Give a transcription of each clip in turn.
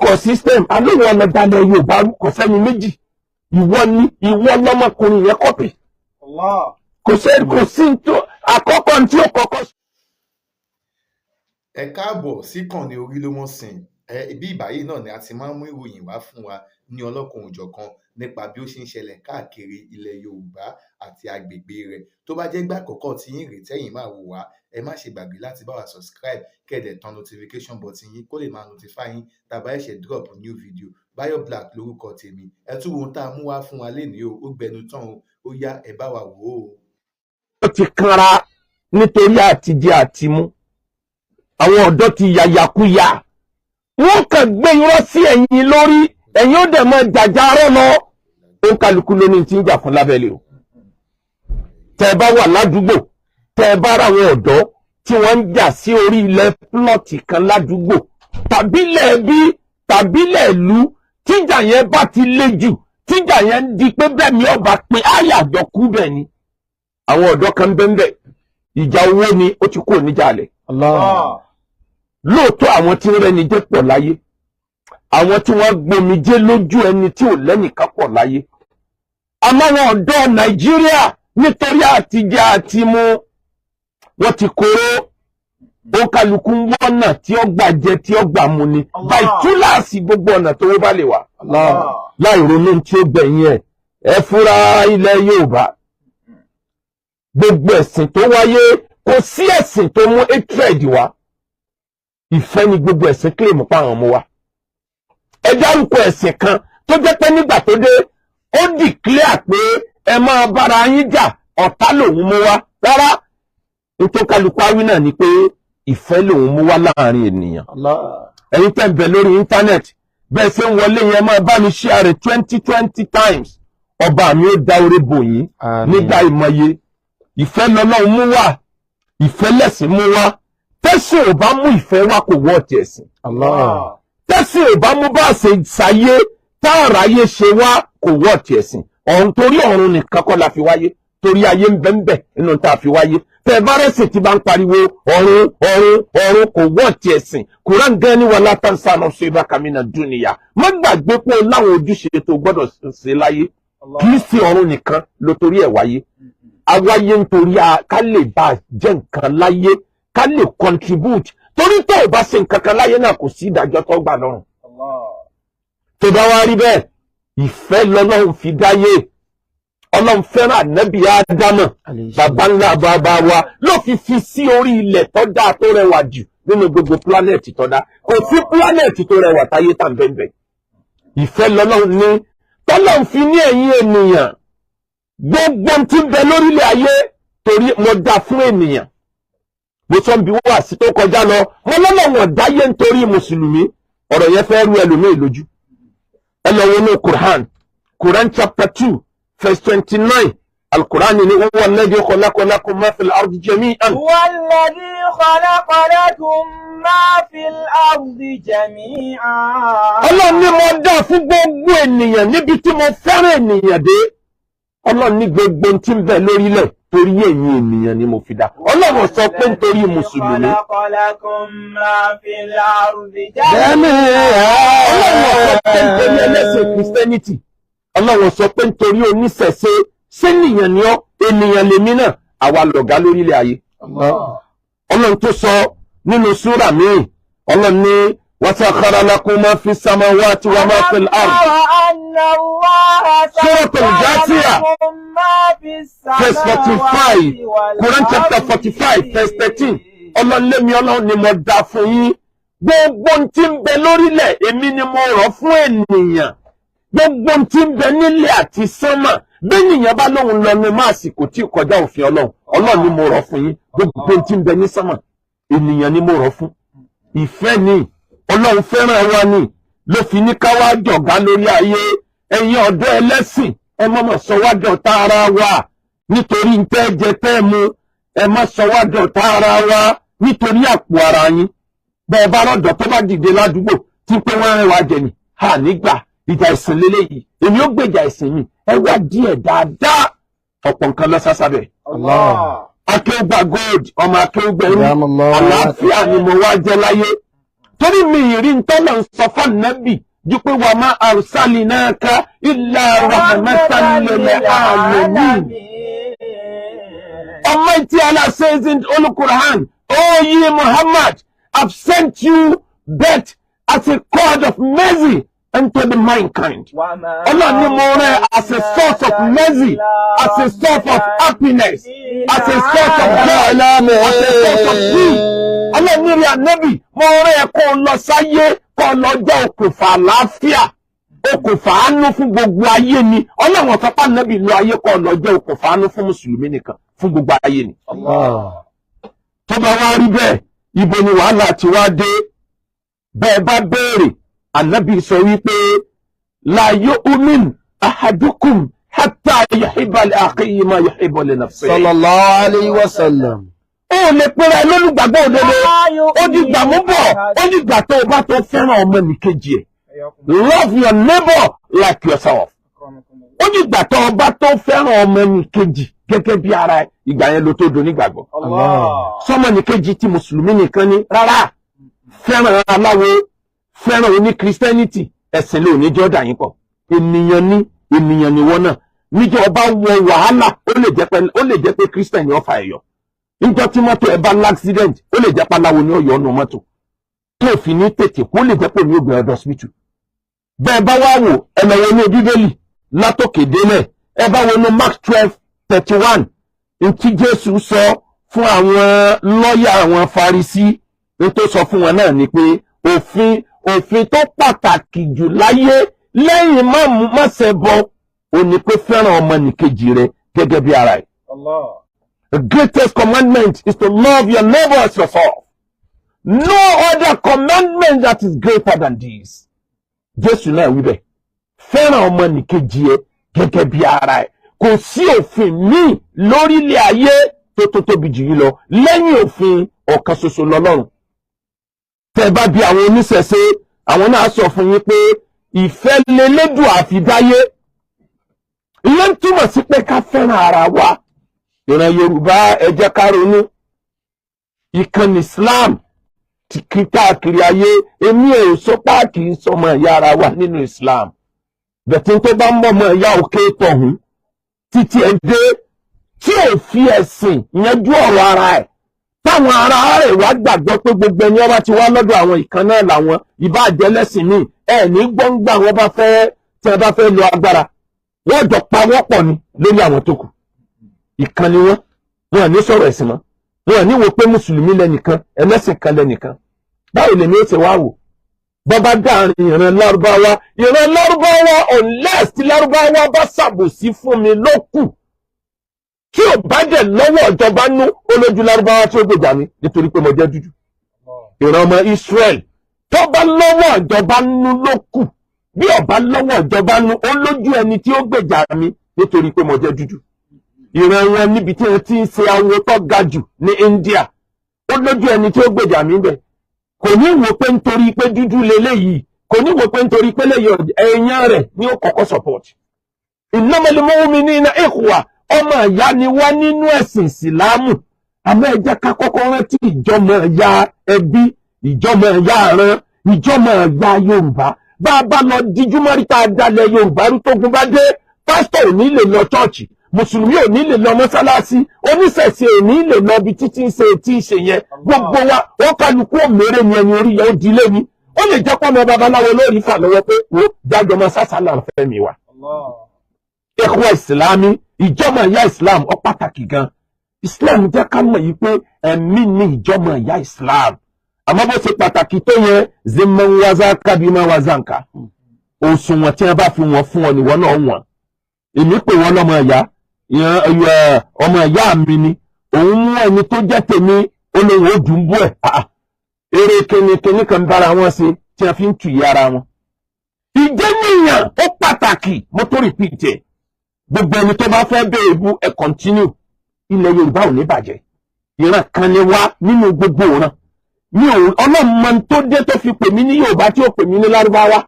Orúkọ system alóhùn ọlọ́dàlẹ̀ Yorùbá kò sẹ́ni méjì. Ìwọ ni ìwọ lọ́mọkùnrin yẹn copy. Kò sẹ́, kò sí tó àkọ́kọ́ tí ó kọ́kọ́. Ẹ káàbọ̀ síkànnì Orílọ́mọ̀sìn. Ẹ ibi ìbáyìí náà ni a ti máa ń mú ìròyìn wá fún wa ní ọlọ́kan-ò-jọ̀kan nípa bí ó ṣe ń ṣẹlẹ̀ káàkiri ilẹ̀ Yorùbá àti agbègbè rẹ̀. Tó bá jẹ́ ìgbà àkọ́kọ́ tí yín rèé tẹ́yìn máa wò wá, ẹ má ṣe gbàgbé láti bá wa subscribe, kẹ́ ẹ dẹ̀ tan notification button yín kó lè máa notify yín tá a bá ṣẹ̀ṣẹ̀ drop new video. Bayo Black lórúkọ tèmi. Ẹ tún wo ohun tá a mú wá fún wa lénìí o. Ó gbẹnu tán o. Ó yá, ẹ bá wa wò ó. Ó ti kanra nítorí àtijẹ àtimú. Àwọn ọ̀dọ́ ti yàyàkuyà. Wọ́n kàn gbé irọ́ sí ẹ̀yìn lórí, ẹ̀yin ó dẹ̀ mọ jàjàrọ́ lọ. Ó ń kálukú ló ní ti ń jà fún lábẹ́lẹ̀ o. Tẹ́ ẹ bá wà ládùúgbò, tẹ́ ẹ bá ra àwọn ọ̀dọ́ tí wọ́n ń jà sí orí ilẹ̀ plot kan ládùúgbò, tàbí lẹ́ẹ̀bí, tàbí lẹ́ẹ̀lú, tíjà yẹn bá ti le jù, tíjà yẹn ń di pé bẹ́ẹ̀ mi ọba pé áyàjọ kú bẹ́ẹ̀ ni, àwọn ọ̀dọ́ kan bẹ́ẹ̀, ìjà owó ni ó ti kúrò níjà lẹ̀. Lóòótọ́, àwọn tí ń rẹ́ni jẹ́ pọ̀ láyé, àwọn tí wọ́n gbomijé lójú ẹni tí ò lẹ́nìkan pọ̀ láyé. Àmọ́ àwọn ọ̀dọ́ Nàìjíríà, nítorí àtijẹ àtimu, wọ́n ti kóró. Ó kálukú ń wọ́nà tí ó gbà jẹ, tí ó gbà mu ni, báyìí túláàsì, gbogbo ọ̀nà tó wọ́n bá lè wà, láì ronú tí ó gbẹ̀yìn ẹ̀. Ẹ fúra, ilẹ̀ Yorùbá, gbogbo ẹ̀sìn tó wáyé, kò sí ẹ̀sìn tó mú hatred wá. Ìfẹ́ ni gbogbo ẹ̀sìn claim pa àwọn ọmọ wa. Ẹ dárúkọ ẹ̀sìn kan tó jẹ́ pé nígbà tó dé, ó declare pé ẹ máa bára yín jà, ọ̀tá lòun mú wá. Rárá, nítorí kálukú awí náà ni pé ìfẹ́ lòun mú wá láàrin ènìyàn. Ẹ̀yin tẹ́ ń bẹ lórí íńtánẹ́ẹ̀tì, bẹ́ẹ̀ ṣe ń wọlé yẹn, máa bá mi share rẹ̀ 20 20 times. Ọba mi ó dá orí bò yín nígbà ìmọye. Ìfẹ́ lọ́lọ́run mú wá, ìfẹ́ lẹ̀sìn mú wá. Tẹ́sìn ò bá mú ìfẹ́ wá, kò wọ́ ọ̀tí ẹ̀sìn. Tẹ́sìn ò bá mú bá a ṣe ṣayé táàráyé ṣe wá, kò wọ́ ọ̀tí ẹ̀sìn ọ̀run, torí ọ̀run nìkan kọ́ la fi wáyé, torí ayé ń bẹ ń bẹ nínú tá a fi wáyé. Tẹ bá rẹ̀sìn tí bá ń pariwo ọ̀run, ọ̀run, ọ̀run, kò wọ́ ọ̀tí ẹ̀sìn. Kuran gan ni wala tansa nasibaka mina dunya. Má gbàgbé pé o láwọn ojúṣe tó gbọ́dọ̀ ṣe láyé. Kì í ṣe ọ̀run nìkan ló torí ẹ̀ wáyé. Awáyé nítorí ká lè bá a jẹ́ nǹkan láyé, ká lè contribute, torí tó o bá ṣe nǹkan kan láyé náà, kò sí ìdájọ́ tó gbà lọ́rùn. Tó bá wá rí bẹ́ẹ̀, ìfẹ́ lọ́lọ́run fi dáyé. Ọlọ́run fẹ́ràn ànábì Ádámọ̀, bàbá ńlá bàbá wa, ló fi fi sí orí ilẹ̀ tó dáa, tó rẹwà jù nínú gbogbo planet tó dá. Kò sí planet tó rẹwà táyé tà ń bẹ́ẹ̀. Ìfẹ́ lọ́lọ́run ní tọ́lọ́run fi ní ẹ̀yin ènìyàn, gbogbo tí ń bẹ lórílẹ̀ ayé, torí mo dá fún ènìyàn. Mo sọ bí wọ́n àti tó kọjá lọ, mo lọ́lọ́run ọ̀dáyé nítorí mùsùlùmí. Ọ̀rọ̀ yẹn fẹ́ rú ẹlòmíì lójú. Ẹ lọ wọnú Quran, Quran chapter 2 verse 29. Alukur'an ni huwa alladhi khalaqa lakum ma fil ardi jami'an. هو الذي خلق لكم ما في الأرض جميعا. Ọlọ́run ní mo dá fún gbogbo ènìyàn. Níbi tí mo fẹ́ràn ènìyàn dé, Ọlọ́run ní gbogbo tí ń bẹ lórílẹ̀, torí ẹ̀yin ènìyàn ni mo fi dá. Ọlọ́run sọ pé nítorí mùsùlùmí. خلق لكم ما في الأرض Ọlọ́run sọ pé nítorí ẹlẹ́sìn Christianity. Ọlọ́run sọ pé nítorí oníṣẹ̀ṣe. Sẹ́nìyàn ni ọ́, ènìyàn lèmi náà, àwa lọ̀gá lórílẹ̀ ayé. Ọlọ́run tó sọ nínú súrà míì, Ọlọ́run ní wasakhara lakum ma fi samawati wa ma fil ard. أن الله Suratul Jathiyah, لكم ما في verse 45, Quran chapter 45 verse 13. Ọlọ́run lémi Ọlọ́run ni mo dá fún yín gbogbo ohun tí ń bẹ lórílẹ̀, èmi ni mo rọ̀ fún ènìyàn, gbogbo ohun tí ń bẹ nílẹ̀ àti sánmà. Bẹ́ẹ̀nìyàn bá lóun lọ ní máàsì, kò tí ì kọjá òfin Ọlọ́run. Ọlọ́run ni mo rọ̀ fún yín gbogbo ohun tí ń bẹ ní sánmà, ènìyàn ni mo rọ̀ fún. Ìfẹ́ ni Ọlọ́run fẹ́ràn wa ni ló fi ní ká wá jọ̀gá lórí ayé. Ẹ̀yin ọ̀dọ́ ẹlẹ́sìn, ẹ má mà sọ wá dọ̀tá ara wa nítorí ntẹ́ jẹ tẹ́ mu. Ẹ má sọ wá dọ̀tá ara wa nítorí àpò ara yín. Bẹ́ẹ̀ bá rọ̀dọ̀ tó bá dìde ládùúgbò tí pé wọ́n rìn wá jẹ ni ha nígbà ìjà ìsìn lélẹ́yìí, èmi ó gbèjà ìsìn mi. Ẹ wá díẹ̀ dáadáa, ọ̀pọ̀ nǹkan lọ sásábẹ̀. Akéwùgbà gold, ọmọ akéwùgbẹ̀rú, àlàáfíà ni mo wá jẹ́ láyé. Torí mi ìrí ntọ́nà ń sọ fún ànábì ju pé wa ma arsalinaka illa rahmatan lil alamin. Almighty Allah says in Holy Quran, "O ye Muhammad, I've sent you but as a cord of mercy unto the mankind." Ọlọ́run ní mo rán ẹ as a source of mercy, as a source of happiness, as a source of joy, as a source of peace. Ọlọ́run ní rí ànábì, mo rán ẹ kó o lọ sáyé, kó o lọ jẹ́ okùnfà àlàáfíà, okùnfà àánú fún gbogbo ayé ni. Ọlọ́run ọ̀sán pa ànábì lọ ayé kó o lọ jẹ́ okùnfà àánú fún mùsùlùmí nìkan, fún gbogbo ayé ni. Tó bá wá rí bẹ́ẹ̀, ibo ni wàhálà ti wá dé? Bẹ́ẹ̀ bá béèrè, ànábì sọ wípé la yu'min ahadukum hatta yuhibba li akhihi ma yuhibbu li nafsihi. Sallallahu alayhi wa sallam. Ó lè pera ẹ lólùgbàgbọ́ òdodo, ó dìgbà mú bọ̀, ó dìgbà tó o bá tó fẹ́ràn ọmọnìkejì ẹ̀. Love your neighbor like yourself. Ó dìgbà tó o bá tó fẹ́ràn ọmọnìkejì gẹ́gẹ́ bí ara ẹ̀, ìgbà yẹn ló tó do nígbàgbọ́. Sọmọnìkejì tí mùsùlùmí nìkan ni? Rárá, fẹ́ràn aláwo, fẹ́ràn oní Christianity, ẹ̀sìn ló ní jọ́dá yín pọ̀. Ènìyàn ní ènìyàn níwọ náà. Níjọ́ ọba wọ wàhálà, ó lè jẹ́ pé Christian ni ó fa ẹ̀yọ. Níjọ́ tí mọ́tò ẹ bá l'accident, ó lè jẹ́ paláwo ní ọ̀yọ́ ọ̀nà mọ́tò tó fi ní tètè kó, lè jẹ́ pé ní obìnrin ọ̀dọ̀ hospital. Bẹ́ẹ̀ bá wá wò, ẹ lọ wo ní Bíbélì látòkè délẹ̀. Ẹ bá wo ní Mark 12:31, ntí Jésù sọ fún àwọn lọ́ọ̀yà, àwọn Farisí, ní tó sọ fún wọn náà ni pé òfin tó pàtàkì jù láyé lẹ́yìn má ṣẹbọ ò ní pé fẹ́ràn ọmọnìkejì rẹ gẹ́gẹ́ bí ara ẹ̀. The greatest commandment is to love your neighbor as yourself. No other commandment that is greater than this. Jésù náà wí bẹ́ẹ̀. Fẹ́ràn ọmọnìkejì ẹ gẹ́gẹ́ bí ara ẹ̀. Kò sí òfin míì lórílẹ̀ ayé tó tóbi jù yìí lọ lẹ́yìn òfin ọ̀kan ṣoṣo lọ́lọ́run. Tẹ́ bá bi àwọn oníṣẹ̀ṣe, àwọn náà sọ fún yín pé ìfẹ́ lelédùn àfidáyé. Ìyẹn túmọ̀ sí pé ká fẹ́ràn ara wa. Ìran Yorùbá, ẹ jẹ́ ká ronú. Ìkànnì Islam ti kí káàkiri ayé. Èmi ò sọ páàkì ń sọmọ ìyá ara wa nínú Islam bẹ̀tí tó bá ń bọ̀ mọ́ ìyá òkè tọ̀hún títí ẹ dé tí ò fi ẹ̀sìn yanjú ọ̀rọ̀ ara ẹ̀, táwọn ará rẹ̀ wá gbàgbọ́ pé gbogbo ẹni ọba ti wá lọ́dọ̀ àwọn ìkan náà làwọn ìbá jẹ́lẹ́sìn míì ẹ̀ ní gbọ́ngbà wọn bá fẹ́ tí wọ́n bá fẹ́ lo agbára, wọ́n jọ pa wọ́n pọ̀ ni lórí àwọn tó kù. Ìkan ni wọ́n, wọn ní sọ̀rọ̀ ẹ̀sìn mọ́, wọn ní wo pé mùsùlùmí lẹ́nìkan, ẹlẹ́sìn kan lẹ́nìkan. Báwo lèmi ó ṣe wá wò bọ́bá dáàrin ìran Lárúbáwá, ìran Lárúbáwá, unless tí Lárúbáwá bá ṣàbòsí fún mi ló kù, tí ò bá dẹ̀ lọ́wọ́ ìjọba nú, ó lójú Lárúbáwá tí ó gbèjà mi nítorí pé mo jẹ́ dúdú. Ìran ọmọ Israel, tó bá lọ́wọ́ ìjọba nú ló kù, bí ó bá lọ́wọ́ ìjọba nú, ó lójú ẹni tí ó gbèjà mi nítorí pé mo jẹ́ dúdú. Ìran wọn níbi tí wọ́n ti ń ṣe awo tó ga jù ní India, ó lójú ẹni tí ó gbèjà mi bẹ̀. Kò ní wò pé nítorí pé dúdú leléyìí, kò ní wò pé nítorí pé léyìí èèyàn rẹ̀ ní ó kọ́kọ́ support. Innamal mu'minina ikhwa, ọmọ ìyá ni wá nínú ẹ̀sìn ìsìlámù. Àmọ́ ẹ jẹ́ ká kọ́kọ́ rántí ìjọmọ ìyá ẹbí, ìjọmọ ìyá àrán, ìjọmọ ìyá Yorùbá. Bá a bá lọ díjú mọ́rí tá a dalẹ̀ Yorùbá rú, tógun bá dé, pásítọ̀ ò ní lè lọ chọ́ọ̀chì, mùsùlùmí ò ní lè lọ mọ́sálásí, oníṣẹ̀ṣe ò ní lè lọ ibi títí ń ṣe tí ń ṣe yẹn. Gbogbo wa, ó kálukú òmèrè ni ẹni orí yẹn ó di lé ní. Ó lè jẹ́ pọ́nmọ babaláwo lórí fà lọ́wọ́ pé ó jájọ mọ́ sásàlà fẹ́mi wa. Ẹ̀kọ́ ìsìlámì, ìjọmọ ìyá Islam, ó pàtàkì gan. Islam jẹ́ ká mọ̀ yìí pé ẹ̀mí ni ìjọmọ ìyá Islam. Àmọ́ bó ṣe pàtàkì tó yẹn, zimman kabima wazanka, òṣùwọ̀n tí wọ́n bá fi wọ́n fún ọ nìwọ náà wọ̀n. Èmi pè wọ́n lọ́mọ ìyá, ọmọ ìyá mi ni òun mú ẹni tó jẹ́ tèmi, olóhùn ó dùn bú ẹ̀. Eré kínníkínní kan bára wọn ṣe tí wọ́n fi ń tù yí ara wọn. Ìjẹ́nìyàn ó pàtàkì. Mo tó repeat ẹ̀, gbogbo ẹni tó bá fẹ́ bẹ̀rẹ̀ bú ẹ continue. Ilẹ̀ Yorùbá ò ní bàjẹ́. Ìran kan ni wá nínú gbogbo ìran. Mi ò, ọlọ́mọ tó dé tó fi pè mí ní Yorùbá tí ó pè mí ní Lárúbáwá,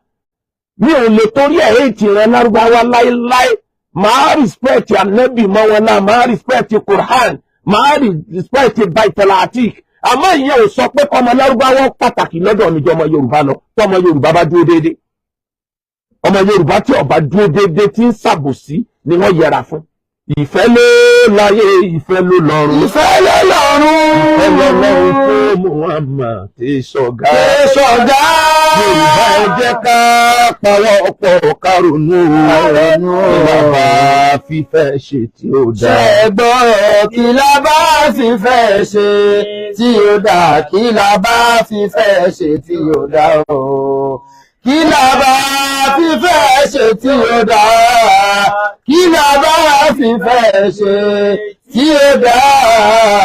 mi ò lè torí ẹ̀ hate ìran Lárúbáwá láéláé. Màá respect anabi mọ́ wọn náà, màá respect Quran, màá respect Baitul Atik. Àmọ́ ìyẹn ò sọ pé kọ́mọ Lárúbáwá pàtàkì lọ́dọ̀ mi ju ọmọ Yorùbá lọ. Tọ́mọ Yorùbá bá dúró déédéé, ọmọ Yorùbá tí ó bá dúró déédéé, tí ń ṣàbòsí ni wọ́n yẹra fún. Ìfẹ́ ló láyé, ìfẹ́ ló lọ́run. Ìfẹ́ ló lọ́run. Ìfẹ́ lọ́lọ́run tó Muhammad ti ṣọ̀gá. Ṣọ̀gá. Yorùbá, ẹ jẹ́ ká pawọ́ pọ̀ ká ronú Ronú. Bàbá fífẹ́ ṣe tí ó dáa. Ṣẹ̀gbọ́n, kí la bá fi fẹ́ ṣe tí ó dà? Kí la bá fi fẹ́ ṣe tí ó dà o? Kí la bá fi fẹ́ ṣe tí ó dà? Kí la bá fi fẹ́ ṣe tí ó dà?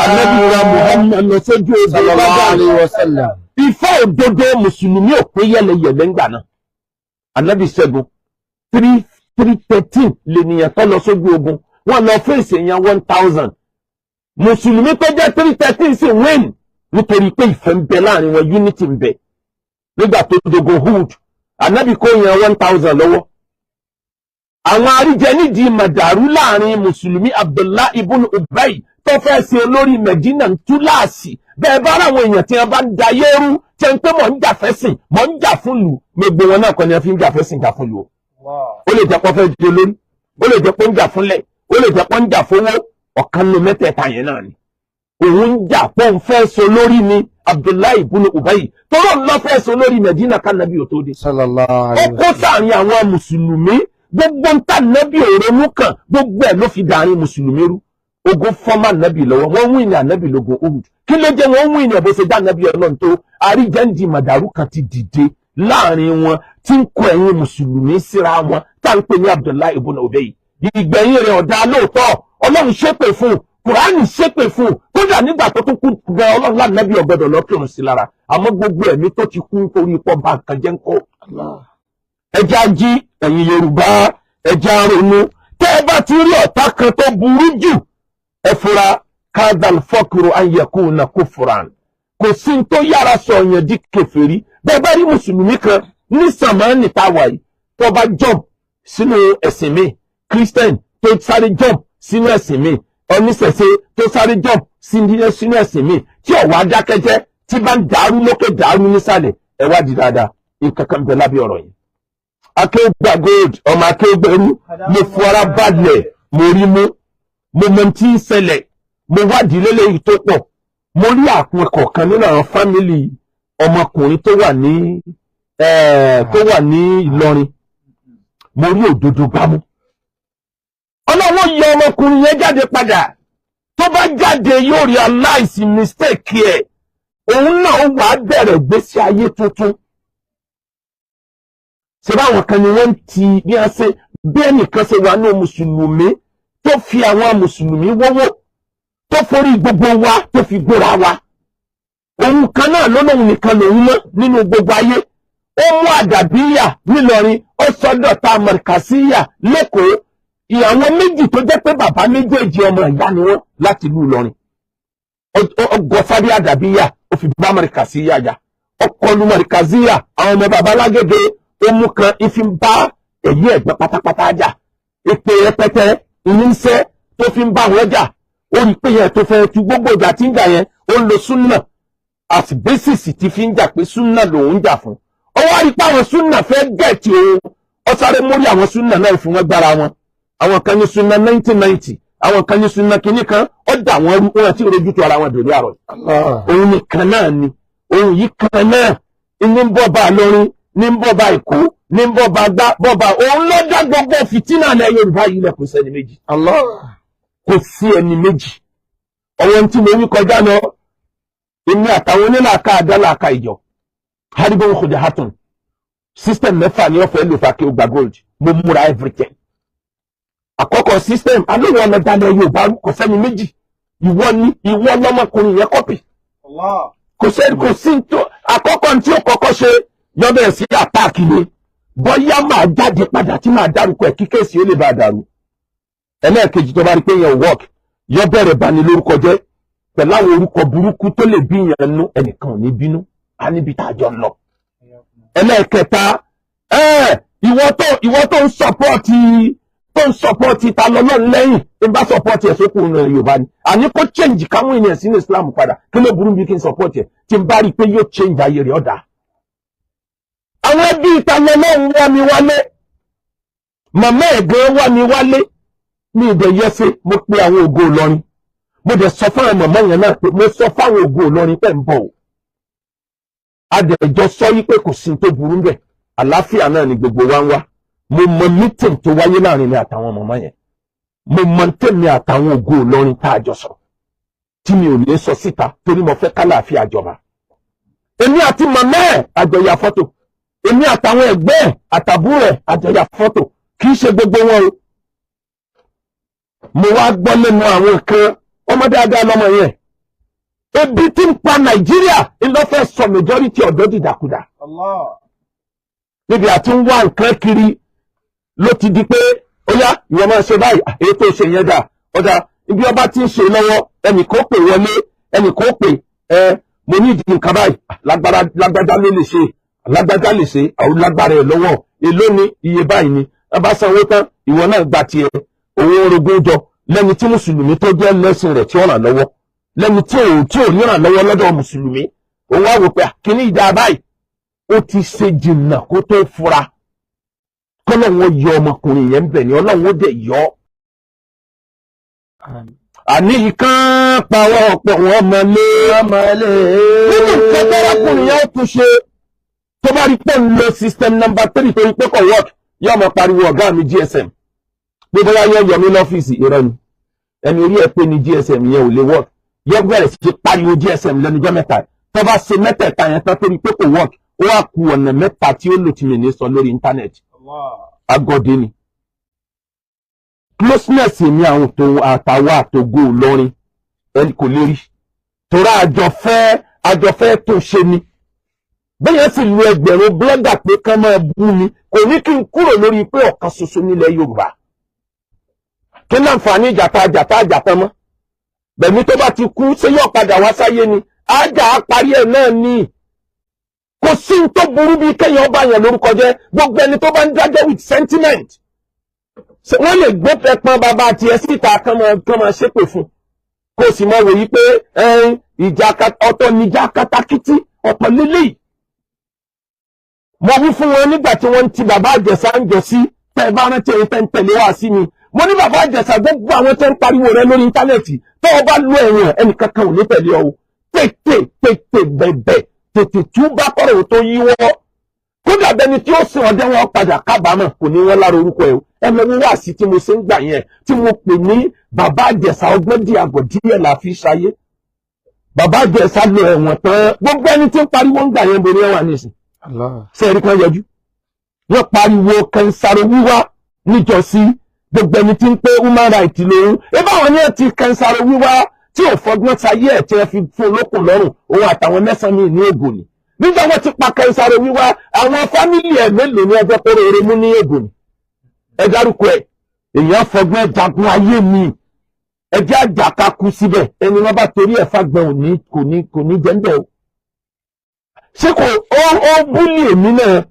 Ànábì wa Muhammad lọ sójú ogun Sallallahu Badr. alaihi wasallam. Ìfẹ́ òdodo, mùsùlùmí ò pé yẹlẹyẹlẹ ńgbà náà. Ànábì ṣẹ́gun. 313 lènìyàn tó lọ sójú ogun. Wọ́n lọ fèsì èèyàn 1,000. Mùsùlùmí tó jẹ́ 313 sì win, nítorí pé ìfẹ́ ń bẹ láàrin wọn, unity ń bẹ. Nígbà tó dogun Uhud, Ànábì kó yan 1,000 lọ́wọ́. Àwọn àríjẹ nídìí màdàrú láàrin mùsùlùmí, Abdullahi ibn Ubay tó fẹ́ ṣe olórí Medina ń túláàsì. Bẹ́ẹ̀ bá ráwọn èèyàn tí wọ́n bá ń da yẹ́rú, tí wọ́n ń pé mọ̀ ń jà fẹ́sìn, mọ̀ ń jà fún lù, gbogbo wọn náà kọ́ ni wọ́n fi ń jà fẹ́sìn, jà fún lù o. Ó lè jẹ́ pé wọ́n fẹ́ di olórí, ó lè jẹ́ pé ń jà fúnlẹ̀, ó lè jẹ́ pé ń jà fowó. Ọ̀kan nínú mẹ́tẹ̀ẹ̀ta yẹn náà ni. Òun ń jà pé òun fẹ́ so lórí ni Abdullahi ibn Ubay tóró ń lọ fẹ́ so lórí Medina kánábì ò tó dé. Sallallahu Ó alaihi kó sáàrin àwọn mùsùlùmí. Gbogbo ń tà nábì òronú kan, gbogbo ẹ̀ ló fi dàrin mùsùlùmí rú. Ogun fọ́nmà nábì lọ́wọ́, wọ́n win ní ànábì lógun Uhud. Kí ló jẹ́ wọ́n win ní? Ẹ̀ bó ṣe dá nábì Ọlọ́run tó, àríjẹ́ǹdì màdàrú kan ti dìde láàrin wọn tí ń kọ ẹ̀yìn mùsùlùmí síra wọn, tá à ń pè ní Abdullahi ibn Ubay. Ìgbẹ̀yìn rẹ̀ ọ̀dà lóòótọ́. Ọlọ́run ṣépè fún un, Kùránì ṣépè fún un. Kódà nígbà tó tún kú gan, Ọlọ́run lánàbì ọ̀gbọ́dọ̀ lọ́kùnrin sí lára. Àmọ́ gbogbo ẹ̀mí tó ti kú nítorí pọ́ bá nǹkan jẹ́ ń kọ́. Ẹja jí, ẹ̀yin Yorùbá, ẹja ronú. Tẹ́ ẹ bá ti rí ọ̀tá kan tó burú jù, ẹ fura. Kadal fọkùrù anyakuna kufran. Kò sí ní tó yára sọ yẹn di kèfèrí. Bẹ́ẹ̀ bá rí mùsùlùmí kan ní sàmánì tá a wà yìí tó bá jump sínú ẹ̀sìn mi, Christian tó sáré jump sínú ẹ̀sìn mi, oníṣẹ̀ṣe tó sáré jump sínú ẹ̀sìn mi, tí ó wá dákẹ́jẹ́, tí bá ń dàrú lókè, dàrú nísàlẹ̀, ẹ wá di dáadáa, nǹkan kan bẹ lábẹ́ ọ̀rọ̀ yìí. Akéwùgbà Gold, ọmọ akéwùgbẹ̀rú, mo fara balẹ̀, mo rí mú, mo mọ tí ń ṣẹlẹ̀, mo wádìí lélẹ́yìí tó pọ̀. Mo rí àpọn kọ̀ọ̀kan nínú àwọn family ọmọkùnrin tó wà ní Ìlọrin. Mo rí òdodo gbámú. Ọlọ́wọ́ yọ ọmọkùnrin yẹn jáde padà. Tó bá jáde, yóò realize mistake ẹ̀. Òun náà wà á bẹ̀rẹ̀ gbésí ayé tuntun. Ṣe báwọn kan ni wọ́n ń ti bí wọ́n ṣe bí ẹnìkan ṣe wà ní mùsùlùmí tó fi àwọn mùsùlùmí wọ́wọ́, tó forí gbogbo wa, tó fi gbóra wa. Òun kan náà ló lóun nìkan lòun mọ́ nínú gbogbo ayé. Ó mú àdàbíyà nílọrin, ó sọdọ̀ta mọ̀rìkàsíyà lẹ́kọ̀ọ́. Ìyàwó méjì tó jẹ́ pé bàbá méjèèjì, ọmọ ìyá ni wọ́n láti ìlú Ìlọrin, ó gọ àdàbíyà, ó fi bá mọ̀rìkàsíyà jà. Ó kọlu mọ̀rìkàsíyà. Àwọn ọmọ bàbá lágége, ó mú kan ìfi ń bá èyí ẹ̀gbẹ́ pátápátá jà. Èpè rẹpẹtẹ ìníṣẹ́ tó fi ń bá wọn jà. Ó rí pé yẹn tó fẹ́ tu gbogbo ìjà tí ń jà yẹn, ó ń lo súnà àti basis tí fi ń jà, pé súnà lòun ń jà fún. Ó wá rí pé àwọn súnà fẹ́ get òun. Ó sáré mórí àwọn súnà náà fún wọn gbára wọn. Àwọn kan ní súnà 1990, àwọn kan ní súnà kínní kan. Ó dà wọ́n rú wọn àti ìrojú tó ara wọn dòrí àrọ̀. Òun nìkan náà ni òun yìí kan náà ní ń bọ̀ bá lórin, ní ń bọ̀ bá Èkó, ní ń bọ̀ bá gbá bọ̀ bá. Òun ló dá gbogbo fìtínà lẹ Yorùbá yìí lẹ. Kò sẹ́ni méjì, kò sí ẹni méjì. Ọwọ́n tí mo wí kọjá lọ, èmi àtàwọn onílàáká àdálàáká ìjọ haribon kòdì hatun. System mẹ́fà ni wọ́n fẹ́ lò fà kí o gba gold. Mo múra everything. Àkọ́kọ́ system alóhùn ọ̀nà dalẹ̀ Yorùbá, kò sẹ́ni méjì. Ìwọ ni, ìwọ lọ́mọkùnrin yẹn copy. Kò sẹ́ni, kò sí tó. Àkọ́kọ́ tí ó kọ́kọ́ ṣe, yọ́bẹ̀ sí attack ni. Bóyá máa jáde padà tí máa dárúkọ ẹ̀ kí case ó lè bá a dàrú. Ẹlẹ́ẹ̀kejì, tó bá rí pé yẹn work, yọ bẹ̀rẹ̀ bani lórúkọ jẹ́ pẹ̀lú àwọn orúkọ burúkú tó lè bí yẹn nú. Ẹnìkan ò ní bínú á níbi tá a jọ ń lọ. Ẹlẹ́ẹ̀kẹta, ìwọ tó ń support Tó ń support ta lọ́lọ́run lẹ́yìn tí ń bá support ẹ̀ sókùn náà Yorùbá ni. Àní kó change káwọn ènìyàn sínú Islam padà, kí ló burú bí kí n support ẹ̀ tí n bá rí i pé yóò change ayé rẹ̀ ọ̀dà? Àwọn ẹbí ìta lọ́lọ́run wá mi wálé, màmá ẹ̀gbọ́n wá mi wálé ní ìdẹ̀ yẹsẹ̀. Mo pe àwọn Ògo Ìlọrin, mo dẹ̀ sọ fáwọn màmá yẹn náà pé mo sọ fáwọn Ògo Ìlọrin pé ń bọ̀ o. Adẹ̀jọ sọ yí pé kò sí tó burú bẹ̀, àlàáfíà náà ni gbogbo wa ń wá. Mo mọ meeting tó wáyé láàrin mi àtàwọn màmá yẹn, mo mọ tèmi àtàwọn Ògo Ìlọrin tá a jọ sọ tí mi ò lè sọ síta torí mo fẹ́ kálàáfíà jọba. Èmi àti màmá ẹ̀ àjọyà fọ́tò, èmi àtàwọn ẹgbẹ́ ẹ̀ àtàbúrò ẹ̀ àjọyà fọ́tò. Kì í ṣe gbogbo wọn o. Mo wá gbọ́ lẹ́nu àwọn kan, ọmọ dáadáa lọ́mọ yẹn. Ebi tí ń pa Nàìjíríà ńlọ́fẹ́ sọ majority ọ̀dọ́ dìdàkudà. Níbi àti ń wá nǹkan kiri ló ti di pé ó yá, ìwọ máa ṣe báyìí, èyí tó ṣe yẹn dà ọ̀dà. Ibi ọba tí ń ṣe lọ́wọ́, ẹnìkan pè wọlé, ẹnìkan pè ẹ, mo ní ìdí nǹkan báyìí, lágbájá ló lè ṣe, lágbájá lè ṣe, àwọn lágbára ẹ̀ lọ́wọ́. Èló ni? Iye báyìí ni. Ẹ bá sanwó tán, ìwọ náà gba tiẹ̀, owó orogún jọ lẹ́ni tí mùsùlùmí tó jẹ́ lẹ́sìn rẹ̀ tí ó ràn lọ́wọ́, lẹ́ni tí ò ní ràn lọ́wọ́ lọ́dọ̀ mùsùlùmí. Òun wá wò pé kíní ìdá báyìí, ó ti ṣe jìnnà kó tó fura. Kọ́lọ́hún ó yọ ọmọkùnrin yẹn ń bẹ̀ ni, Ọlọ́run ó dẹ̀ yọ ọ́. Àní ìkan pàwọ́ ọ̀pọ̀ wọn mọ̀lé Ọmọlé. Nínú nǹkan tọ́rákùnrin yẹn ó tún ṣe, tó bá rí pé ń lo system number 3 torí pé kò work, yóò máa pariwo ọ̀gá mi GSM pé bóyá yóò yọ mí lọ́fíìsì. Irọ́ ni. Ẹni orí ẹ̀ pé ní GSM yẹn ò lè work, yóò bẹ̀rẹ̀ sí pariwo GSM lẹ́nu ọjọ́ mẹ́ta. Tó bá ṣe mẹ́tẹ̀ẹ̀ta yẹn tán torí pé kò work, ó wá ku ọ̀nà mẹ́ta tí ó lò tí mi ní sọ lórí íńtánẹ́ẹ̀tì. Agọ́dé ni closeness mi àwọn tó àtàwọn àtògo Ìlọrin, ẹni kò lè rí torí àjọfẹ́ tó ṣe ni. Bẹ́ẹ̀ sì lu ẹgbẹ̀rún blogger pé kán máa bú mi, kò ní kí n kúrò lórí pé ọ̀kan ṣoṣo nílẹ̀ Yorùbá. Kí láǹfààní ìjàta àjàta àjàtà mọ́ bẹ̀mí tó bá ti kú, ṣé yóò padà wá sáyé ni? Ájà á parí ẹ̀ náà ní. Kò sí ní tó burú bí kéèyàn bá yàn lórúkọ jẹ́. Gbogbo ẹni tó bá ń dájọ́ with sentiment, wọ́n lè gbé pẹpọn bàbá tiẹ̀ síta kán máa ṣépè fún, kó sì máa wòye pé ìjà ọ̀tọ̀ níjà katakítí, ọ̀tọ̀ lélẹ́yìí. Mo wí fún wọn nígbà tí wọ́n ń ti bàbá Àjẹsà ń jọ sí. Tẹ́ ẹ bá rántí ẹ̀yin tẹ́ ń tẹ̀lé wá sí mi, mo ní bàbá Àjẹsà, gbogbo àwọn tẹ́ ń pariwo rẹ lórí íńtánẹ́ẹ̀tì, tó o bá lo ẹ̀wọ̀n, ẹnìkankan ò ní tẹ̀lé ọ o. Tètè tètè bẹ̀bẹ̀, tètè túbá kọ́rọ̀ tó yíwọ́. Kódà bẹni tí ó sìn ọdẹ wọn padà kábàámọ̀, kò ní wọn lára orúkọ ẹ o. Ẹ lọ wíwá sí tí mo ṣe ń gbà yẹn tí mo pè ní bàbá Àjẹsà, ọgbọ́n di àgọ̀ díẹ̀ là fi ṣayé. Bàbá Àjẹsà lọ ẹ̀wọ̀n tán, gbogbo ẹni tí ń pariwo ń gbà yẹn borí ẹwà nísìn. Sẹ́ẹ̀rí kan yọjú, wọ́n pariwo kẹnsàrò wíwá níjọ́sí. Gbogbo ẹni tí ń pé human right lòun ẹ báwọn ní ẹ ti kẹnsàrò wíwá tí ò fọgbọ́n sayé ẹ̀ tí wọ́n fi fún olókùn lọ́rùn, òun àtàwọn mẹ́sàn-án míì ní Ògùn ni. Nígbà wọ́n ti pa kẹnsàrò wíwá, àwọn family ẹ̀ mélòó ní ọjọ́ kóró eré mú ní Ògùn ni? Ẹ dárúkọ ẹ. Èèyàn fọgbọ́n jagun ayé mi, ẹjẹ́ àjàká kú síbẹ̀. Ẹni wọ́n bá torí ẹ̀ fagbọn òní kò ní jẹ́ ń bẹ̀ o. Ṣé kò ó bully èmi náà?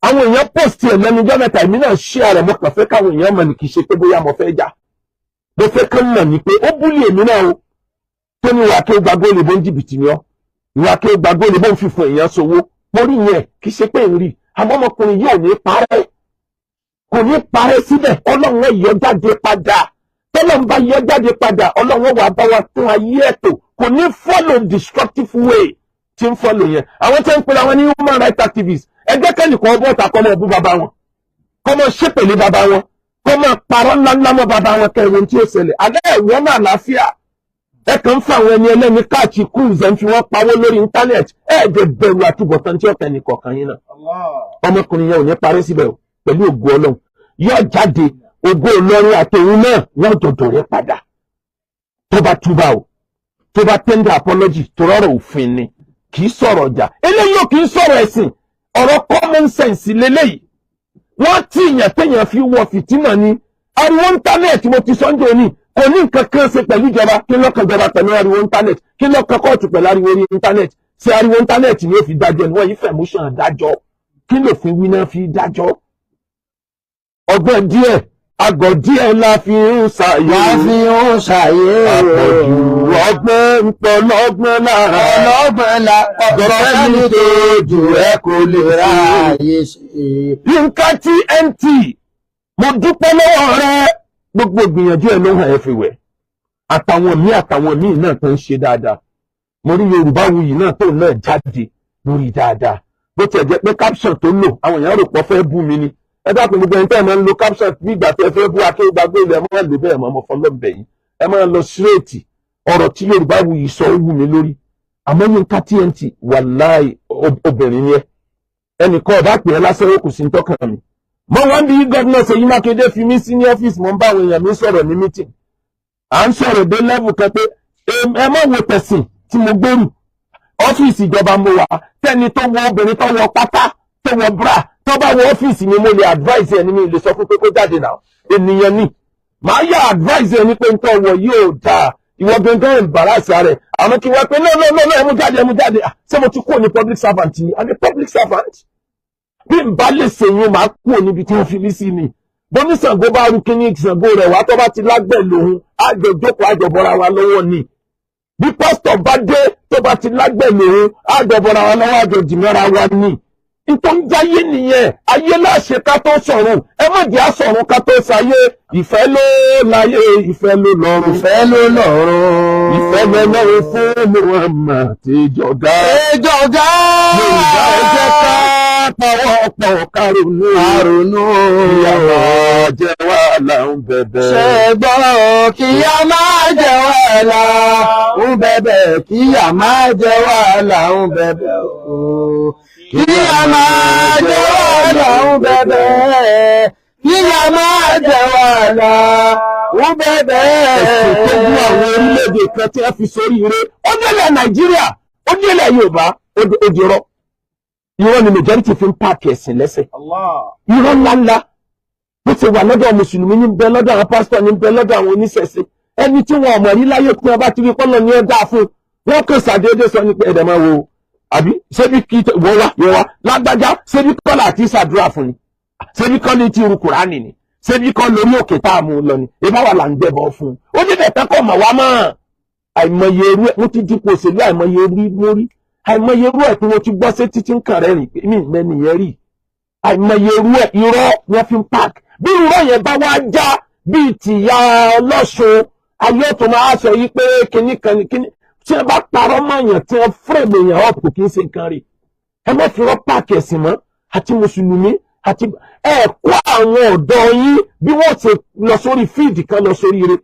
Àwọn èèyàn post ẹ̀ lẹ́nu ọjọ́ mẹ́ta, èmi náà share rẹ̀. Mo kàn fẹ́ káwọn èèyàn mọ̀ ní, kì í ṣe pé bóyá mo fẹ́ jà. Mo fẹ́ kán mọ̀ ní pé ó bully èmi náà o. Tó ní ìwà kí ó gba góòlù bó ń jìbìtì ni ọ́, ìwà kí ó gba góòlù bó ń fífún èèyàn sowó. Mo rí yẹn, kì í ṣe pé ń rí. Àmọ́ ọmọkùnrin yìí ò ní parẹ́, kò ní parẹ́ síbẹ̀. Ọlọ́run yọ jáde padà. Tọ́lọ́run bá yọ jáde padà, Ọlọ́run wà bá wa tún ayé ẹ̀tọ́. Kò ní follow destructive way tí ń follow yẹn. Àwọn tí ń pè àwọn ní human rights activists, ẹgbẹ́ kẹ́nìkan ọbọ̀ ta kọ́ mọ́ bú bàbá wọn, kọ́ mọ́ ṣépèlé bàbá wọn, kọ́ mọ́ parọ́ ńláńlá mọ́ bàbá wọn, kẹrin tí ó ṣẹlẹ̀ alẹ́ ẹ̀wọ́n náà àlàáfíà. Ẹ kàn ń fa àwọn ẹni ẹlẹ́ni káàkiri cruise, ẹ̀ ń fi wọ́n pawó lórí íńtánẹ́ẹ̀tì. Ẹ̀ dẹ̀ bẹ̀rù àtúbọ̀tán tí ọ̀tẹ̀ nìkọ̀ọ̀kan yín náà. Ọmọkùnrin yẹn ò ní parí síbẹ̀ o. Pẹ̀lú ògo Ọlọ́run, yóò jáde. Ògo Ìlọrin àtòun náà wọ́n dọ̀dọ̀ rẹ padà tó bá túbà o, tó bá tender apology, tó rọrọ̀ òfin ni. Kì í sọ̀rọ̀ ọjà eléyìí ò kì í sọ̀rọ̀ ẹ̀sìn, ọ̀rọ̀ common sense lélẹ́yìí. Wọ́n tí ìyàn téèyàn fi wọ fìtínà ni ariwo íńtánẹ́ẹ̀tì. Mo ti sọ́njọ́ òní, kò ní nǹkan kan ṣe pẹ̀lú ìjọba. Kí lọ́kàn ìjọba pẹ̀lú ariwo íńtánẹ́ẹ̀tì? Kí lọ́kàn kóòtù pẹ̀lú ariwo orí íńtánẹ́ẹ̀tì? Ṣé ariwo íńtánẹ́ẹ̀tì ni ó fi dájọ́ ni? Wọ́n yìí fẹ̀ motion dájọ́. Kí lòfin wí náà fi dájọ́? Ọgbọ́n díẹ̀. Àgọ̀ díẹ̀ la fi ń ṣàyè. Wá fi ń ṣàyè. Àpọ̀jù ọgbọ́n ń pọ̀ lọ́gbọ́n lára. Ọlọ́gbọ́n la ọ̀dọ̀ sẹ́ni tó jù ẹ kò lè ráàyè ṣe. Yínká TNT, mo dúpẹ́ lọ́wọ́ rẹ. Gbogbo ìgbìyànjú ẹ̀ ló hàn everywhere. Àtàwọn míì, àtàwọn míì náà tó ń ṣe dáadáa. Mo rí Yorùbá Wuyì náà tó náà jáde lórí dáadáa. Bó tiẹ̀ jẹ́ pé caption tó lò, àwọn èèyàn rò pọ̀ fẹ́ bú mi ni. Ẹ dákun, gbogbo ẹni tẹ́ ẹ máa ń lo caption bí ìgbà tẹ́ ẹ fẹ́ bú Akéwùgbàgbé ilẹ̀, ẹ máa lò bẹ́ẹ̀ mọ́. Ọmọ fọlọ́ọ̀bẹ̀ yìí, ẹ máa lọ straight. Ọ̀rọ̀ tí Yorùbá Wuyì sọ, ó wù mí lórí. Àmọ́ Yínká TNT, wàláì, obìnrin ni ẹ. Ẹnìkan ọba pè é lásán, ó kù sí tọkàn mi. Mo wá ń bí gómìnà Ṣèyí Mákindé fi mí sí ní ọ́fíìsì, mo ń bá àwọn èèyàn mi sọ̀rọ̀ ní meeting. À ń sọ̀rọ̀ dé level kan pé ẹ má wo tẹ̀sìn tí mo gbèrú. Ọ́fíìsì ìjọba mo wà. Tẹ́ni tó wọ, obìnrin tó wọ pátá, tó wọ bra, tó bá wọ ọ́fíìsì mi, mo lè advice ẹni, mi lè sọ fún pé kó jáde náà. Ènìyàn ni màá yà advice ẹni pé nǹkan wọ̀ yóò dáa, ìwọ gangan embarrass rẹ̀. Àmọ́ kí wọ́n pé no, no, no, no, ẹ mú jáde, ẹ mú jáde. Ah, ṣé mo ti kúrò ní public servant ni? I'm a public servant. Bí n bá lè ṣèyún, màá kúrò níbi tí wọ́n fi mí sí ni. Bóní Ṣàngó bá rú kíní Ṣàngó rẹ̀ wá, tó bá ti lágbẹ̀ lòun, àjọ jókòó, àjọ bọ́ra wa lọ́wọ́ ni. Bí pásítọ̀ bá dé, tó bá ti lágbẹ̀ lòun, àjọ bọ́ra wa lọ́wọ́, àjọ jìmọ́ra wa ni. Nítorí jáyé nìyẹn. Ayé láṣẹ ká tó sọ̀run. Ẹ má jẹ́ àsọ̀run ká tó ṣayé. Ìfẹ́ ló láyé, ìfẹ́ ló lọ́run. Ìfẹ́ ló lọ́run. Ìfẹ́ ló lọ́run fún Muhammad tìjọba. Ìjọba. Yorùbá, ẹ jẹ́ ká pawọ́ pọ̀ kárònú. Àrònú. Ìyàwó jẹ́ wàhálà ń bẹ̀bẹ̀. Ṣẹ̀gbọ́n, kí a máa jẹ wàhálà ń bẹ̀bẹ̀, kí a máa jẹ wàhálà ń bẹ̀bẹ̀ o. Kí a máa jẹ wàhálà ń bẹ̀bẹ̀, kí a máa jẹ wàhálà ń bẹ̀bẹ̀. Ẹ̀sìn tó mú àwọn orílẹ̀-èdè kan tí wọ́n fi sórí ire, ó nílẹ̀ Nàìjíríà, ó nílẹ̀ Yorùbá, ó di irọ́. Irọ́ ni majority fi ń páàkì ẹ̀sìn lẹ́sẹ̀. Irọ́ ńláńlá bó ti wà lọ́dọ̀ mùsùlùmí ní bẹ lọ́dọ̀ àwọn pásítọ̀, ní bẹ lọ́dọ̀ àwọn oníṣẹ̀ṣe. Ẹni tí wọn ọmọ rí láyé pé ọba ti rí pọ́nlọ ní ọjà fún wọn, kò ṣàdédé sọ ní pé ẹ̀dẹ̀ máa wo àbí ṣébi kí wọ́n wá wọ́n wá lágbájá, ṣébi kọ́lá àti ṣàdúrà fún ni, ṣébi kọ́ ní ti irú Kùránì ni, ṣébi kọ́ lórí òkè tá a mú un lọ ni, ìbá wà là ń gbẹ̀bọ̀ fún un. Ó ní bẹ̀tẹ̀ kọ́ mọ̀ wá mọ́. Àìmọye irú ẹ̀ mo ti dípò òṣèlú, àìmọye irú mórí, àìmọye irú ẹ̀ tí mo ti gbọ́ sí títí ń kàn rẹ̀ rìn pé mí mẹ́ni yẹn rí. Àìmọye irú ẹ̀, irọ́ ni wọ́n fi ń park. Bí irọ́ yẹn bá wá já bíi tìyá ọlọ́sùn ayé, tó máa sọ yí pé kinní kan ní kinní tí wọ́n bá parọ́ mọ́ èèyàn, tí wọ́n frame èèyàn up, kò kí ń ṣe nǹkan rí. Ẹ má fi rọ́ páàkì ẹ̀sìn mọ́. Àti mùsùlùmí àti ẹ kó àwọn ọ̀dọ́ yín bí wọ́n ṣe lọ sórí field kan lọ sórí ire.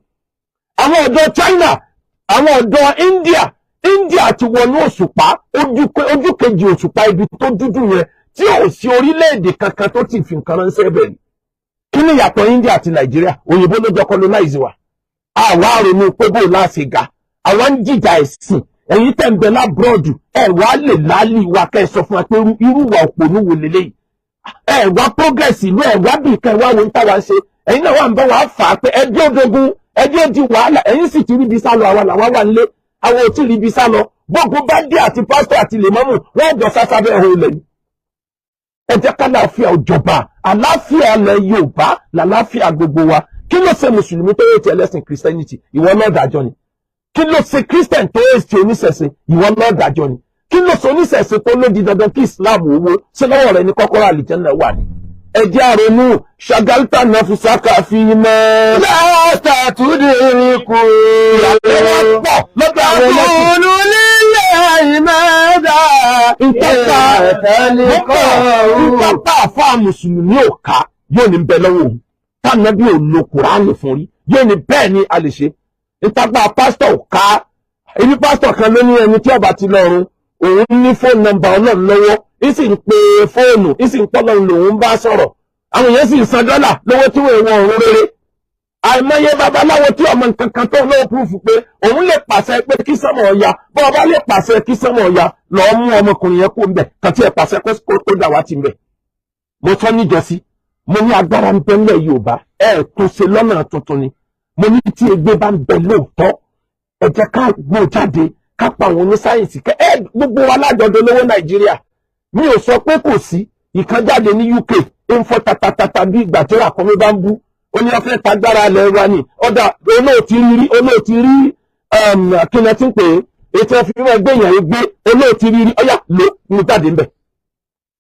Àwọn ọ̀dọ́ China, àwọn ọ̀dọ́ India, India ti wọnú òṣùpá, ojú kejì òṣùpá, ibi tó dúdú yẹn tí ò sí orílẹ̀-èdè kankan tó ti fi nǹkan ránṣẹ́ bẹ́ẹ̀ ni. Kí ni ìyàtọ̀ India àti Nàìjíríà? Òyìnbó ló jọ colonize wa. Àwa ronú pé bó láṣẹ ga, àwa ń jìjà ẹ̀sìn. Ẹ̀yin tẹ̀ ń bẹ l'abroad, ẹ̀ wá lè láálì wa kẹ́ ẹ sọ fún wa pé irú ìwà òpònú wo leléyìí? Ẹ̀ wá progress ìlú, ẹ̀ wá bì kan, wá wo ń táwa ṣe. Ẹ̀yin náà wà ń bá wa fà á pé ẹjọ́ odogun, ẹjọ́ di wàhálà. Ẹ̀yin sì ti ríbi sálọ, àwa làwa wà nílé, àwọn ò tí ríbi sálọ. Gbogbo bá dé, àti pásítọ̀ àti lèmọ́mù, wọ́n jọ sásábẹ́ ẹ̀hún ilẹ̀ yìí. Ẹ jẹ́ kálàáfíà òjọba. Àláfíà ilẹ̀ Yorùbá làláfíà gbogbo wa. Kí ló ṣe mùsùlùmí tó yẹ ti ẹlẹ́sìn Christianity? Ìwọ náà dájọ́ ni. Kí ló ṣe Christian tó yẹ ti oníṣẹ̀ṣe? Ìwọ náà dájọ́ ni. Kí ló ṣe oníṣẹ̀ṣe tó ló di dandan kí Islam owó ṣé lọ́wọ́ rẹ ní kọ́kọ́rọ́ àlìjẹ́nnà wà ní? Ẹ jẹ́ àrònú. Ṣàgálítà náà fi sáká fi mọ́. Látàtúndìríkù. Ìyàwó pọ̀ lọ́dọ̀ àwọn ẹlẹ́sìn. Àkùnú lílẹ̀ ìmẹ́ta. Ntọ́ka ntọ́ka àfa mùsùlùmí ò ká, yóò ní bẹ lọ́wọ́ òun tànàbí ò lo Kùránì fún rí, yóò ní bẹ́ẹ̀ ni a lè ṣe. Ntàgbà pásítọ̀ ò ká. Ibi pásítọ̀ kan ló ní ẹni tí ọba ti lọ́run, òun ní phone number Ọlọ́run lọ́wọ́, ń sì ń pe fóònù, ń sì ń pọ́ lọ́run lòun bá sọ̀rọ̀. Àwọn èèyàn sì ń san dọ́là lówó tí wọ́n wọ ọ̀run rere. Àìmọye babaláwo tí ọmọ nǹkan kan tó lọ́wọ́ proof pé òun lè pàṣẹ pé kí sánmọ̀ ọ̀ya. Bọ́ ọba lè pàṣẹ kí sánmọ̀ ọ̀ya, lọ́ọ́ mú ọmọkùnrin yẹn kó ń bẹ̀ kàn tí ẹ̀ pàṣẹ kó dà wá ti ń bẹ̀. Mo sọ níjọ́sí, mo ní agbára ń bẹ ńlẹ̀ Yorùbá, ẹ̀ tó ṣe lọ́nà tuntun ni. Mo ní tí egbé bá ń bẹ lóòótọ́, ẹ jẹ́ ká gbó jáde, ká pa àwọn onísáyẹ̀nsì kẹ́ ẹ gbogbo wa lájọdọ̀ lówó Nàìjíríà. Mi ò sọ pé kò sí ìkan jáde ní UK, ń fọ́ tatatata bí ìgbà tí ràkúnmí bá ń bú. Ó ní wọ́n fẹ́ tagbára ilẹ̀ wa ni. Ọ̀dà olóòtí rí, olóòtí rí, kí ni ẹ ti ń pè é, ètò ẹ̀fí fífẹ́ gbé èèyàn gbé, olóòtí rí rí, ọ̀yà ló mú jáde ńbẹ̀.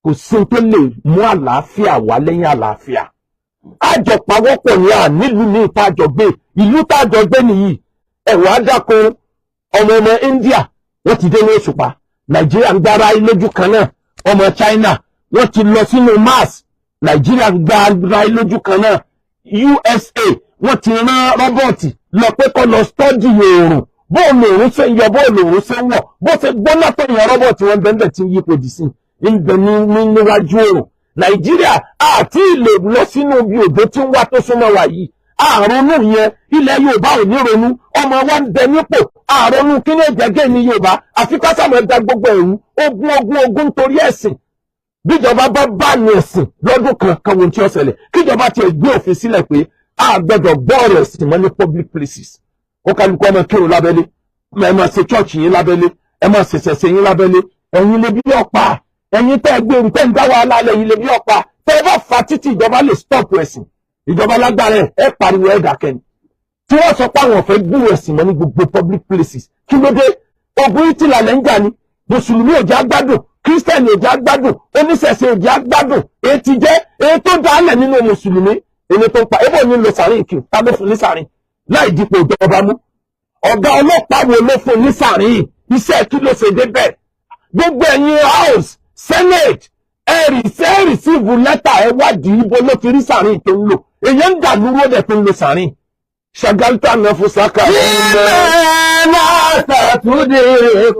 Kò sí ohun tó lè mú àlàáfíà wá lẹ́yìn àlàáfíà. Àjọ pawọ́pọ̀ ní à nílùú ní ìtajọ gbé, ìlú tájọ gbé nìyí. Ẹ̀wọ̀n adáko ọmọ ọmọ India, wọ́n ti dé ní òṣùpá. Nàìjíríà ń gbára lójú kan náà. Ọmọ China, wọ́n ti lọ sínú Mars. Nàìjíríà ń gbára lójú kan náà. USA, wọ́n ti rán robot lọ pé kó lọ study oòrùn, bóòlù òòrùn ṣe ń yọ, bóòlù òòrùn ṣe ń wọ̀, bó ṣe gbóná tó yàn. Robot wọn bẹ́ẹ̀ tí ń yípo dì sí ń bẹ ní níwájú oòrùn. Nàìjíríà àti ilé lọ sínú ibi òjò tí ń wá tó súnmọ́ wa yìí, àrònú yẹn. Ilẹ̀ Yorùbá ò ní ronú. Ọmọ wa ń bẹ nípò, àrònú kí ní ìjẹ́gẹ́ ní Yorùbá, àfi kásámọ̀ ẹ̀dá gbogbo ẹ̀rú ogun, ogun, ogun nítorí ẹ̀sìn. Bíjọba bá bá ní ẹ̀sìn lọ́dún kan kan, wo tí ó ṣẹlẹ̀? Kíjọba tiẹ̀ gbé òfin sílẹ̀ pé a gbọ́dọ̀ gbọ́ ọ̀rọ̀ ẹ̀sìn mọ́ ní public places. Ó kálukú ọmọ kírun lábẹ́lé, ẹ máa ṣe church yín lábẹ́lé, ẹ máa ṣẹ̀ṣẹ̀ ṣe yín lábẹ́lé. Ẹ̀yin lè bí ọ̀pá, ẹ̀yin tẹ́ ẹ gbèrú, tẹ́ ń dá wàhálà lẹ̀, ẹ̀yin lè bí ọ̀pá. Tẹ́ ẹ bá fa títí, ìjọba lè stop ẹ̀sìn. Ìjọba lágbára ẹ̀, ẹ pariwo, ẹ̀ dákẹ́ ni. Tí wọ́n sọ pé àwọn ò fẹ́ gbúrò ẹ̀sìn mọ́ ní gbogbo public places, kí ló dé? Ogun ìtìlá lẹ́ ń jà ní. Mùsùlùmí ò jẹ́ agbádùn, kírísítẹ̀nì ò jẹ́ agbádùn, oníṣẹ̀ṣe ò jẹ́ agbádùn. Èyí ti jẹ́ èyí tó dálẹ̀ nínú mùsùlùmí, èyí tó ń pa ebó ní lo sàrín kí ta ló fún ní sàrín láì dípò ìjọba mú? Ọ̀gá ọlọ́pàá wo ló fún ní sàrín? Iṣẹ́ kí ló ṣe débẹ̀? Gbogbo ẹ̀yin House, Senate, ẹ̀rì ṣe receive lẹ́tà, ẹ wádìí ibo ló ti rí sàrín tó ń lò. Èyí ń dà lúró dẹ̀ tó ń lo sàrín. Ṣàgálítà náà fún sáká. Ìmọ̀ sàtúndé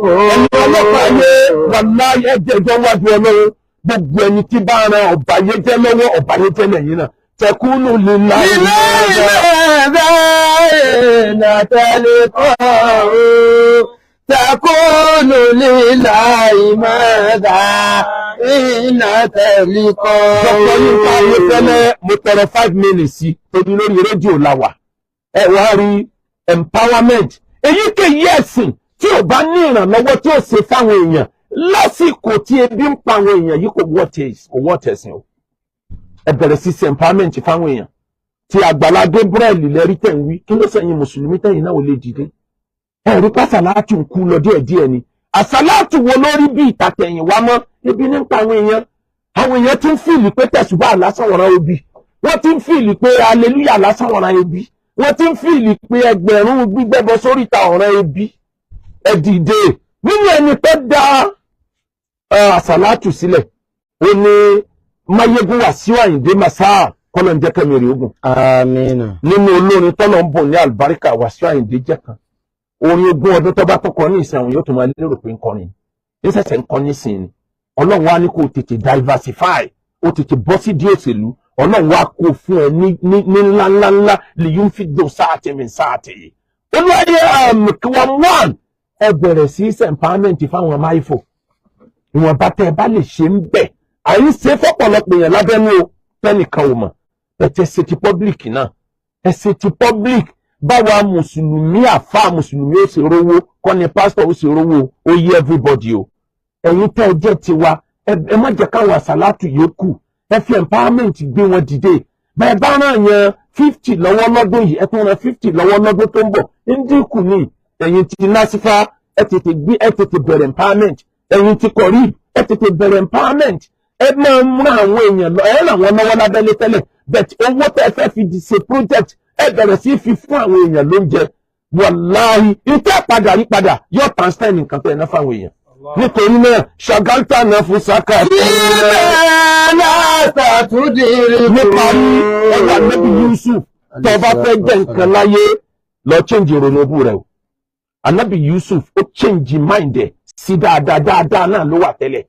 kò. Ẹni ọlọ́pàá yé, wàláyé, ẹjẹjọ wájú Ọlọ́run. Gbogbo ẹni tí bá ran ọ̀bàyéjẹ́ lọ́wọ́, ọ̀bàyéjẹ́ lẹ́yìn náà tẹkúnù lílá. Ilé ìmọ̀ nàtẹ́lẹ̀ kọ́ takúnù lílà ìmọ̀dà ìnàtẹ́lẹ̀ kọ́. Dr. Yinka Ayéfẹ́lẹ́, mo tọrọ 5 minutes sí torí lórí rédíò la wà. Ẹ wá rí empowerment. Èyíkéyìí ẹ̀sìn tí ò bá ní ìrànlọ́wọ́ tí ó ṣe fáwọn èèyàn lásìkò tí ebi ń pa àwọn èèyàn yìí, kò wọ́ tẹ̀sìn o. Ẹ bẹ̀rẹ̀ sí ṣe empowerment fáwọn èèyàn. Tí Àgbàlá Gabriel lẹ́rí tẹ̀ ń wí, kí ló sẹ́yìn mùsùlùmí tẹ̀yìn náà ò lè dìde? Ẹ̀rí pàṣàlátù ń kú lọ díẹ̀díẹ̀ ni. Àṣàlátù wo lórí bí ìtàtẹ̀yìn wá mọ́? Ebi ní ń pa àwọn èèyàn. Àwọn èèyàn ti ń feel pé tẹ̀sùbá lásán wọ̀ràn obì. Wọ́n ti ń feel pé aleluya lásán wọ̀ràn ebi. Wọ́n ti ń feel pé ẹgbẹ̀rún gbígbẹ́bọ sóríta ọ̀ràn ebi. Ẹ dìde. Nínú ẹni tó dá àṣàlátù sílẹ̀, ó ní Máyégún Wàsíù Àyìndé Màsáà, kọ́lọ̀ ń jẹ́ kẹ́mi rè ogun. Amina. Nínú olórin tọ́lọ̀ ń bùn ní àlùbáríkà, Wàsíù Àyìndé jẹ́ kan. Orin 20 ọdún tó bá tó kọ ní ìsìn, àwọn yóò tún máa lérò pé ń kọrin ní sẹ̀sẹ̀ ń kọ nísìnyí ni. Ọlọ́run wá ní kó o tètè diversify, o tètè bọ́ sí di òṣèlú. Ọlọ́run wá kó fún ẹ ní ní ní ńlá ńlá ńlá lè yún fi dùn sáàtì mi sáàtì yìí. Olúwayé one one, ẹ bẹ̀rẹ̀ sí empowerment fáwọn máìfò. Ìwọ̀nba tẹ́ ẹ bá lè ṣe ń bẹ̀, à ń ṣe fọ́pọ̀lọpọ̀ èèyàn lábẹ́nú o, tẹ́nìkan ò mọ̀ bẹ̀tẹ̀. Ṣe ti public náà, ẹ ṣe ti public. Báwa mùsùlùmí, àfa mùsùlùmí ó ṣe rówó kọ́ ni, pásítọ̀ ó ṣe rówó, ó yé everybody o. Ẹ̀yin tẹ́ ẹ jẹ́ tiwa, ẹ má jẹ́ káwọn àsálàtù yòókù. Ẹ fi empowerment gbé wọn dìde. Bẹ́ẹ̀ bá ràn yẹn 50 lọ́wọ́ lọ́dún yìí, ẹ tún ràn 50 lọ́wọ́ lọ́dún tó ń bọ̀, ń dínkù ní. Ẹ̀yin ti násífà, ẹ tètè gbé, ẹ tètè bẹ̀rẹ̀ empowerment. Ẹ̀yin ti kọ̀rí, ẹ tètè bẹ̀rẹ̀ empowerment. Ẹ máa ń ràn àwọn èèyàn lọ, ẹ ràn wọ́n lọ́wọ́ lábẹ́lé tẹ́lẹ̀, but owó tẹ́ ẹ fẹ́ fi ṣe project, ẹ bẹ̀rẹ̀ sí fi fún àwọn èèyàn lóúnjẹ. Wàláhì, ìtẹ́ padà rí padà yóò transfer nǹkan tó ẹ ná fáwọn èèyàn. Nítorí náà, ṣàgáltà náà fún sáká. Níparí, ẹwà nẹ́bí Yusuf, tó bá fẹ́ jẹ́ nǹkan láyé, lọ change ìrònú rẹ o. Anabi Yusuf, ó change mind ẹ̀ sí dáadáa. Dáadáa náà ló wà tẹ́lẹ̀.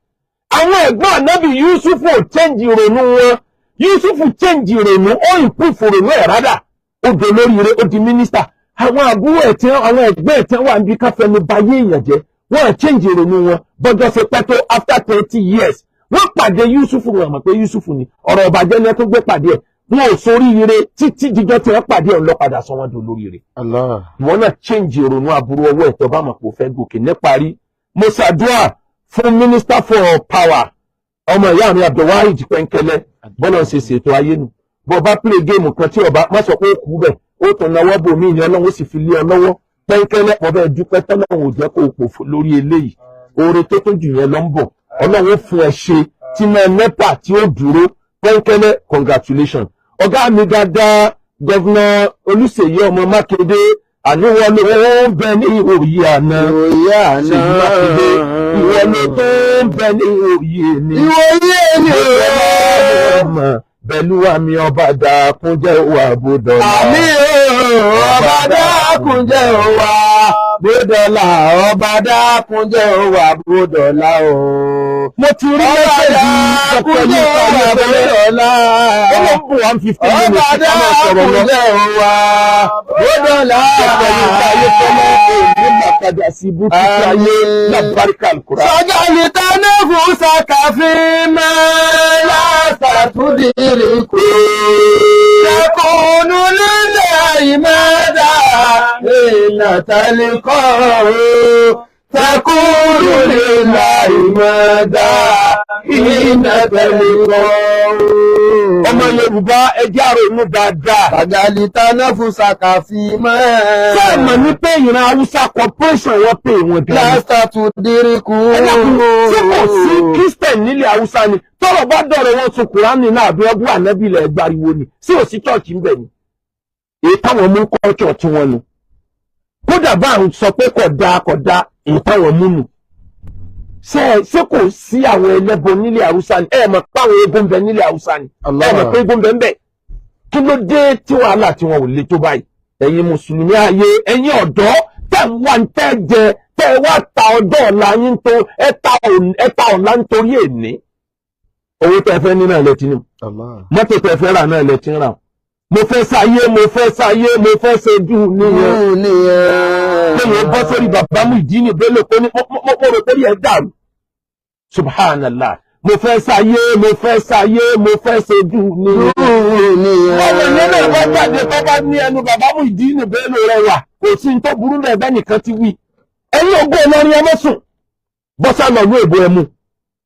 Àwọn ẹ̀gbọ́n anabi Yusuf ò change ìrònú wọn. Yusuf change ìrònú, ó improve ìrònú ẹ̀ rádà, ó di olóríire, ó di mínísítà. Àwọn àbúrò ẹ̀ tí àwọn ẹ̀gbẹ́ ẹ̀ tí wọ́n wà níbi káfẹ́nu bayé èèyàn jẹ́, wọ́n change ìrònú wọn. Bọ́jọ́ ṣe pẹ́ tó, after 30 years, wọ́n pàdé Yusuf, wọn mọ̀ pé Yusuf ni. Ọ̀rọ̀ ọ̀bàjẹ́ ni ẹ tó gbé pàdé ẹ̀. Wọn ò soríire títí jíjọ́ tí wọ́n pàdé ẹ̀ ń lọ padà sọ wọ́n di olóríire. Ìwọ náà change ìrònú aburú ọwọ́ ẹ̀ tó bá mọ̀ pé ó fẹ́ gòkè. Níparí, mo ṣàdúrà fún Minister for Power, ọmọ ìyá mi Abdulwahid Pẹ́ńkẹ́lẹ́. Bọ́lá ń ṣe ṣètò ayé nu. Bó bá play game kan tí ọba má sọ pé ó kú bẹ̀, ó tún náwó bò mí ní, Ọlọ́run ó sì fi lé ọ lọ́wọ́. Pẹ́ńkẹ́lẹ́ pọ̀ bẹ́ẹ̀, dúpẹ́ tọ́lọ́run ò jẹ́ kó o pòfo lórí eléyìí. Oore tó tún jù yẹn lọ ń bọ̀. Ọlọ́run ó fún ẹ ṣe tí náà NEPA tí ó dúró. Pẹ́ńkẹ́lẹ́, congratulations, ọ̀gá mi dáadáa, Governor Olúṣèyí ọmọ Mákindé. Àníwọ̀ ló ń bẹ ní ìwòye àná. Ìwòye àná. Ṣèyí Mákindé, ìwọ ló tó ń bẹ ní ìwòye ní. Ìwòye ni o. Pẹ̀lú àmì, ọba dákun jẹ́ wà bódọ́là. Àmì o, ọba dákun jẹ́ wà bódọ́là, ọba dákun jẹ́ wà bódọ́là o. Mo ti rí Ọba message dákun Dr. jẹ́ Yinka wà Ayéfẹ́lẹ́. bódọ́là. Ó ló ń bù 115 Ọba minutes ká máa sọ̀rọ̀ dákun lọ. jẹ́ wà bódọ́là. Dr. Yinka Ayéfẹ́lẹ́, èmi máa padà sí ibú títí ayé lábáríkà Al-Qur'an. Sọ́jàlì tánẹ́fù sàkàfin mẹ́lá sàtúndìrí kú. Tẹkùnú lílẹ̀ ìmẹ́dà ìnà tẹ́lẹ̀kọ́. Tẹkùnú lílẹ̀ ìmẹ́dà ìnà tẹ́lẹ̀kọ́. Ọmọ Yorùbá, ẹ jẹ́ àrò inú dáadáa. Sọ́jàlì tánẹ́fù sàkàfin mẹ́lá. Ṣé ẹ mọ̀ ní pé ìran Haúsá corporation wọn pè wọn gan ni? Lásàtúndìrí kú. Ẹ dákun, ṣé kò sí Christian nílẹ̀ Haúsá ni? Tọ́rọ̀ bá dọ̀rọ̀ wọn sun Kùránì náà àbí ọgbọ́n ànábì ilẹ̀ gbariwo ni, sí ò sí church ń bẹ̀ ni? Èyí táwọn mú culture tí wọ́n nu, kódà bá ń sọ pé kò dáa, kò dáa, èyí táwọn mú nu. Ṣé kò sí àwọn ẹlẹ́bọ nílẹ̀ Haúsá ni? Ẹ mọ̀ pé àwọn eégún bẹ nílẹ̀ Haúsá ni? Ẹ mọ̀ pé eégún bẹ ń bẹ? Kí ló dé tí wàhálà tí wọn ò le tó báyìí? Ẹ̀yin mùsùlùmí ayé, ẹ̀yin ọ̀dọ́ tẹ̀ ń wá ń tẹ́ jẹ, tẹ́ wá ta ọjọ́ ọ̀la yín tó ẹ ta ọ̀la nítorí èní. Owó tẹ́ fẹ́ ní náà lẹ ti ní, mọ́tò tẹ́ fẹ́ rà náà lẹ ti ń rà. Mo fẹ́ sáyé, mo fẹ́ sáyé, mo fẹ́ ṣe dùn nìyẹn. Nìyẹn. Kéèyàn bọ́ sórí bàbá Muyideen Bello kó ní mo rò pé yẹn dàrú. Subhanallah, mo fẹ́ sáyé, mo fẹ́ sáyé, mo fẹ́ ṣe dùn nìyẹn. Nìyẹn. Ọmọ yẹn náà bá jáde, tó bá ní ẹnu bàbá Muyideen Bello rẹ wà, kò sí ní tó burú bẹ́ẹ̀ bẹ́ẹ̀ nìkan ti wí. Ẹ̀yin ògo Ìlọrin, ẹ mọ́ sùn, bọ́sà lọ ní èbó, ẹ mú,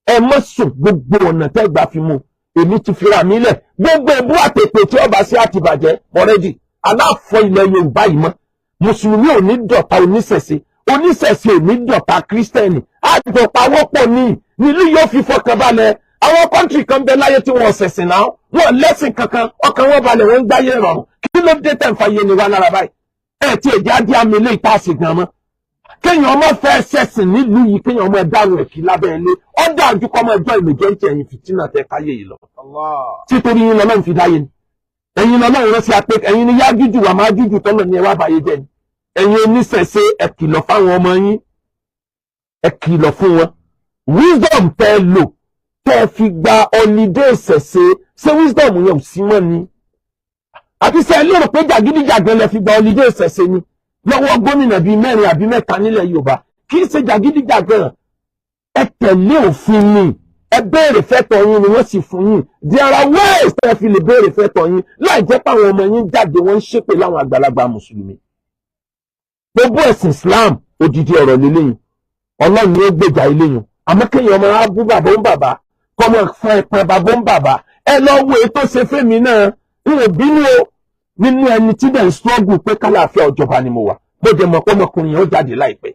ẹ mọ́ sùn. Gbogbo ọ̀nà tẹ́ gbà fi mú, èmi ti fira mi lẹ̀. Gbogbo ebú àtèpè tí ọba sí àtìbàjẹ́ ọ̀rẹ́dì aláfọ ilẹ̀ Yorùbá yìí mọ́. Mùsùlùmí ò ní dọ̀tá oníṣẹ̀ṣe, oníṣẹ̀ṣe ò ní dọ̀tá kírísítẹ́nì. Àjọpawọ́pọ̀ ní nílùú yóò fi fọkàn balẹ̀. Àwọn country kan bẹ láyé tí wọ́n ṣẹ̀sìn náà, wọ́n lẹ́sìn kankan, ọkàn wọn balẹ̀, wọ́n ń gbáyé rọrùn. Kí ló dé tẹ̀ ń fa iye ni wá lára báyìí? Ẹ̀ tí èjì á dí àmì ilé ìta àṣì gan mọ́. Kéèyàn ọmọ fẹ́ ṣẹ̀sìn nílùú yìí, kéèyàn ọmọ ẹ̀dá rẹ̀ kí lábẹ́ ilé, ó dájú kọ́ ọmọ ẹjọ́ ìmẹ̀jẹ̀ ẹ̀yìn fìtínà tẹ káyé yìí lọ. Títorí yín lọ́lọ́run fi dáyé ni, ẹ̀yin lọ́lọ́run rán sí apẹ́, ẹ̀yin ni Yájújù wà máa jújù tọ́lọ̀ ni ẹ wá báyé jẹ́ ni. Ẹ̀yin oníṣẹ̀ṣe, ẹ kìlọ̀ fáwọn ọmọ yín, ẹ kìlọ̀ fún wọn. Wisdom tẹ́ lò tẹ́ fi gba holiday ṣẹ̀ṣe, ṣé wisdom yẹn ò sí mọ́ ni? Àti ṣe ẹ lérò pé jàgídíjàgan lẹ fi gba holiday ṣẹ̀ṣe ni lọ́wọ́ gómìnà bíi mẹ́rin àbí mẹ́ta nílẹ̀ Yorùbá? Kì í ṣe jàgídíjàgan, ẹ tẹ̀lé òfin ni. Ẹ béèrè fẹ́tọ̀ yín ni wọ́n sì fún yín. There are ways tẹ́ fi lè béèrè fẹ́tọ̀ yín láì jẹ́ páwọn ọmọ yín jáde, wọ́n ń ṣépè láwọn àgbàlagbà mùsùlùmí. Gbogbo ẹ̀sìn Islam, odidi ọ̀rọ̀ lélẹ́yìn, Ọlọ́run ni ó gbèjà eléyìn. Àmọ́ kéèyàn ọmọ á bú bàbá ń bàbá, kọ́mọ fún ẹ̀pọ̀n bàbá ń bàbá, ẹ lọ wo ètò ṣe fẹ́mi náà. N ò bínú o. Nínú ẹni tí dẹ̀ ń struggle pé kálàáfíà ọjọba ni mo wà. Bó jẹ́ mọ̀ pé ọmọkùnrin yẹn ó jáde láìpẹ́,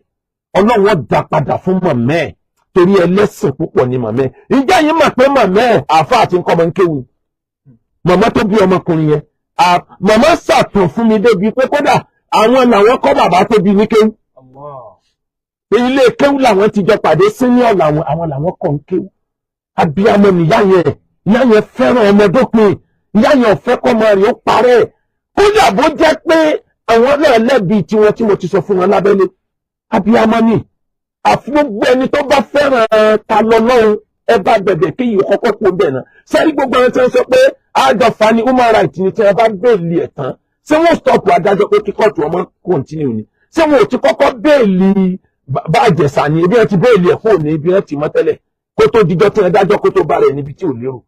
Ọlọ́run ó dá padà fún mọ̀mẹ́ ẹ̀, torí ẹlẹ́sìn púpọ̀ ni mọ̀mẹ́ ẹ̀. Ǹjẹ́ yín mọ̀ pé mọ̀mẹ́ ẹ̀, àáfàá àti nǹkan ọmọ ń kéwu mọ̀mọ́ tó bí ọmọkùnrin yẹn? Mọ̀mọ́ sàtàn fún mi débi pé kódà àwọn làwọn kọ́ bàbá tó bí ní kéwú. Ilé kéwú làwọn ti jọ pàdé, senior làwọn, àwọn làwọn kọ́ ń kéwú. Abiyamọ nìyá yẹn. Ìyá yẹn fẹ́ràn ọmọdópin, ìyá yẹn ò fẹ́ kọ́ ọmọ rẹ̀ ó parẹ́, kódà bó jẹ́ pé àwọn náà lẹ́bi tiwọn tí mo ti sọ fún wọn lábẹ́lé. Abiyamọ ni. Àfi gbogbo ẹni tó bá fẹ́ràn ta lọ́lọ́run, ẹ bá bẹ̀bẹ̀ kí yìí kọ́kọ́ kó bẹ̀ náà. Sẹ́rí gbogbo àwọn tí wọ́n sọ pé àjọfà ni human right ni, tí wọ́n bá bail ẹ̀ tán, ṣé wọ́n stop adájọ́ pé kí kóòtù ọmọ continue ni? Ṣé wọn ò ti kọ́kọ́ bail bá Ìjẹ̀ṣà ni? Ebi wọn ti bail ẹ̀ kúrò ní ibi wọn ti mọ́ tẹ́lẹ̀ kó tó dijọ́ tí wọ́n dájọ́, kó tó bá rẹ̀ níbi tí ò lérò.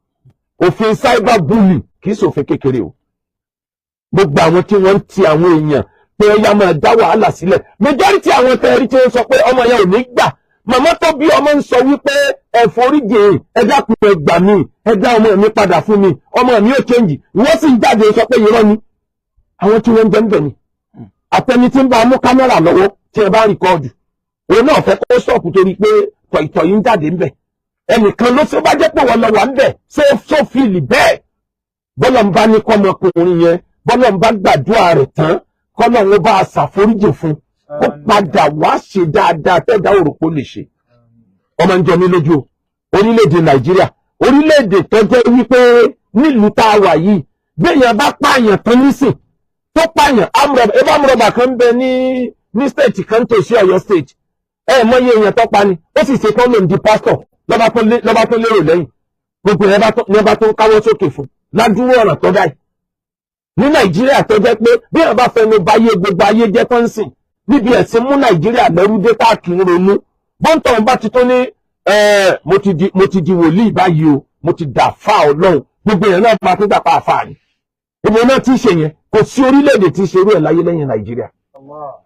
Òfin cyber bully kì í ṣòfin kékeré o. Gbogbo àwọn tí wọ́n ń ti àwọn èèyàn pé ó yá máa dá wàhálà sílẹ̀, majority àwọn tẹ́rí tí wọ́n sọ pé ọmọ yẹn ò ní gbà. Màmá tó bí ọmọ ń sọ wípé ẹ foríjì, ẹ dákun, ẹ gbà mí, ẹ dá ọmọ mi padà fún mi, ọmọ mi ò change. Wọ́n sì ń jáde sọ pé irọ́ ni. Àwọn tí wọ́n ń jẹ́ ń bẹ̀ ni àtẹni tí ń bá mú kámẹ́rà lọ́wọ́ tí ẹ bá record, òun náà fẹ́ kó stop torí pé tọ̀ìtọ̀ yìí ń jáde ń bẹ̀. Ẹnìkan ló ṣe bá jẹ́ pé wọ́n lọ wà ń bẹ̀ ṣé ṣó feel bẹ́ẹ̀. Bọ́lọ̀ ń bá ní kọ́mọkùnrin yẹn, bọ́lọ̀ ń bá gbàdúrà rẹ̀ tán, kọ́lọ̀ ń bá a ṣàforíjì fún, kó padà wá ṣe dáadáa tẹ́dá òròpó lè ṣe. Ọmọ ń jọ mí lójú o. Orílẹ̀-èdè Nàìjíríà, orílẹ̀-èdè tó jẹ́ wípé nílùú tá a wà yìí, béèyàn bá pààyàn tán nísìn, tó pààyàn, ẹ bá amúrọ̀bà kan ń bẹ ní state kan tó sí Ọ̀yọ́ State, ẹ mọyé èèyàn tó pa ni, ó sì ṣe tán lòun di pásítọ̀, lọ́ba tó lérò lẹ́yìn gbogbo ẹ̀ ní bá tó ń káwọ́ sókè fún ládùúgbò ọ̀ràn tó dáì ní Nàìjíríà, tó jẹ́ pé bí wọ́n bá fẹnu báyé gbogbo ayé jẹ́ tó ń sìn níbi ẹ̀sìn mú Nàìjíríà lẹ́rú dé káàkiri ronú bọ́ńtọ̀ bá ti tó ní, mo ti di wòlíì báyìí o, mo ti dà fà Ọlọ́run, gbogbo èèyàn náà máa tún gbà pa àfà ni. Ìbò náà ti ṣe yẹn, kò sí orílẹ̀-èdè tí ń ṣe irú ẹ̀ láyé lẹ́yìn Nàìjíríà.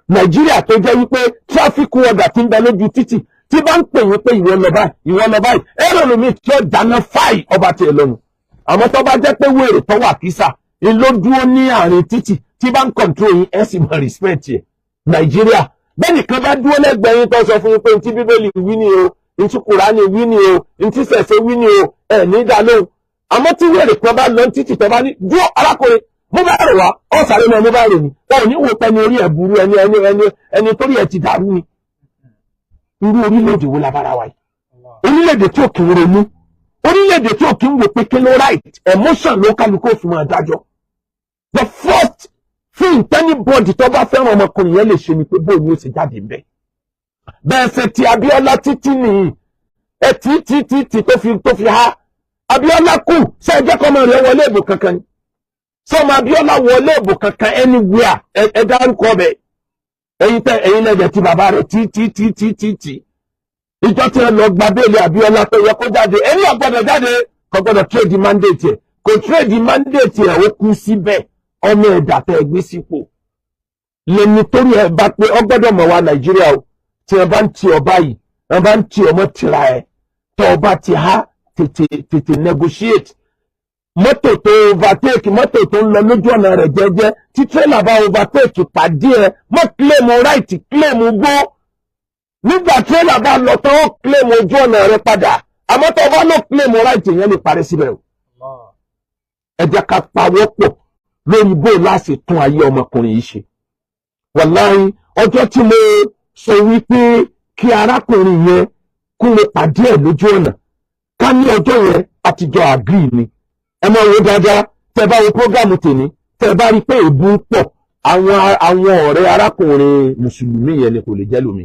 Nàìjíríà tó jẹ́ wípé traffic warder ti ń bẹ lójú títì tí bá ń pè yín pé ìwọ lọ báyìí, ìwọ lọ báyìí, ẹ̀rọ lómi tí ó dáná fáì ọba tiẹ̀ lọ́nu. Àmọ́ tó bá jẹ́ pé wèrè tó wà kísà ló dúró ní àárín títì tí bá ń control yín, ẹ sì máa respect ẹ̀. Nàìjíríà bẹ́ẹ̀ nìkan bá dúró lẹ́gbẹ̀ẹ́ yín tó sọ fún yín pé ntí Bíbélì wí ni o, ntí Kùránì wí ni o, ntí sẹ̀sẹ̀ wí ni o, ẹ̀ ní dá lóhùn. Àmọ́ tí wèrè kan bá lọ títì tó bá ní dúró, arákùnrin, mo bá rò wá ọ sáré mọ́ mo bá rò ní wọn ò ní wò pé ní orí ẹ̀ burú, ẹni torí ẹ̀ ti dàrú ni. Irú orílẹ̀-èdè wo la bára wa yìí? Orílẹ̀-èdè tí ò kí ń ronú, orílẹ̀-èdè tí ò kí ń wò pé kí ló right, emotion ló kálukú òfin máa dájọ́. The first thing anybody tó bá fẹ́ràn ọmọkùnrin yẹn lè ṣe ni pé bóun ni ó ṣe jáde ń bẹ̀. Bẹ́ẹ̀ ṣe ti Abíọ́lá títí nìyí, ẹ tí tí tí tí tó fi há Abíọ́lá kù. Ṣé ẹ jẹ́ kọ́mọ rẹ̀ wọlé ìbò kankan ni? Sọmọ Abíọ́lá wọlé ìbò kankan anywhere? Ẹ dárúkọ bẹ̀. Ẹ̀yin tẹ ẹ̀yin lẹ́jẹ̀ tí bàbá rẹ̀ tí tí tí tí tí tí ìjọ tí ẹ lọ gba béèlì Abíọ́lá tó yẹ kó jáde, ẹni ọ̀gbọ́dọ̀ jáde, kò gbọ́dọ̀ trade mandate ẹ̀, kò trade mandate ẹ̀, ó kú síbẹ̀. Ọmọ ẹ̀dá tẹ́ ẹ gbé sípò lẹni torí ẹ bá pé ọ gbọ́dọ̀ mọ̀ wá Nàìjíríà o. Tí ẹ bá ń ti ọ báyìí, ẹ bá ń ti ọmọ tìra ẹ, tó o bá ti há, tètè tètè negotiate. Mọ́tò tó overtake, mọ́tò tó ń lọ lójú ọ̀nà rẹ̀ jẹ́jẹ́, tí tírélà bá overtake pàdé ẹ, mọ́ claim right, claim gbó. Nígbà tírélà bá lọ tán, ó claim ojú ọ̀nà rẹ̀ padà. Àmọ́ tó o bá lọ claim right yẹn, lè parí síbẹ̀ o. Ẹ jẹ́ ká pawọ́ pọ̀ lórí bó láti tún ayé ọmọkùnrin yìí ṣe. Wàláhí, ọjọ́ tí mo sọ wípé kí arákùnrin yẹn kó lè pàdé ẹ̀ lójú ọ̀nà, ká ní ọjọ́ yẹn àtijọ́ agree ni. Ẹ máa wo dáadáa, tẹ bá wo program tèmi, tẹ bá rí i pé èébú ń pọ̀, àwọn ọ̀rẹ́ arákùnrin mùsùlùmí yẹn ni. Kò lè jẹ́ lómi,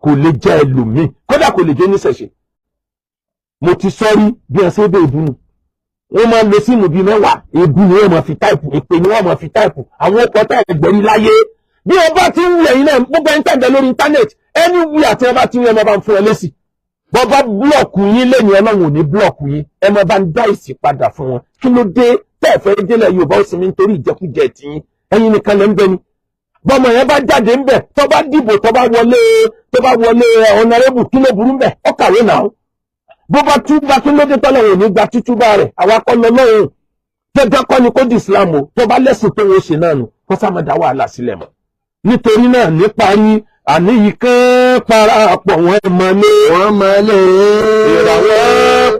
kò lè jẹ́ ẹlòmíì, kódà kò lè jẹ́ oníṣẹ̀ṣe. Mo ti sọ rí bí ẹ ṣe bẹ èébú nù, wọ́n máa ń lo SIM bíi 10, èébú ni wọ́n máa fi type, èpè ni wọ́n máa fi type, àwọn ọkọ̀ tá ẹgbẹ̀rí láyé. Bí wọ́n bá ti ń wù ẹ̀yin náà, gbogbo ẹni tẹ̀gbẹ́ lórí íńtánẹ́ẹ̀tì, ẹni wù àti ẹ bá ti ń ẹ máa bá ń fún ẹ lésì. Bọ́ bá block yín lẹ́nu, Ọlọ́run ò ní block yín. Ẹ máa bá ń dá ìsì padà fún wọn. Kí ló dé tẹ́ ẹ fẹ́ délẹ̀ Yorùbá ó sinmi nítorí ìjẹkújẹ tiyín? Ẹ̀yin nìkan lẹ́ ń bẹ ni. Bọ́mọ yẹn bá jáde ń bẹ̀, tó bá dìbò, tó bá wọlé honourable, kí ló burú ń bẹ̀? Ó kàwé náà. Bó bá túbá, kí ló dé tọ́lọ́run ò ní gba títúbà rẹ̀? Àwa kọ́ lọ lọ́run. Dandan kọ́ ni kó di Islam o. Tó bá lẹ́sìn tó ń ṣe náà nù, kó sá má dá wàhálà sílẹ̀ mọ́. Nítorí náà, níparí, àníyí kan parapọ̀, wọ́n mọ́lé. Wọ́n mọ̀lé. Ìràwọ̀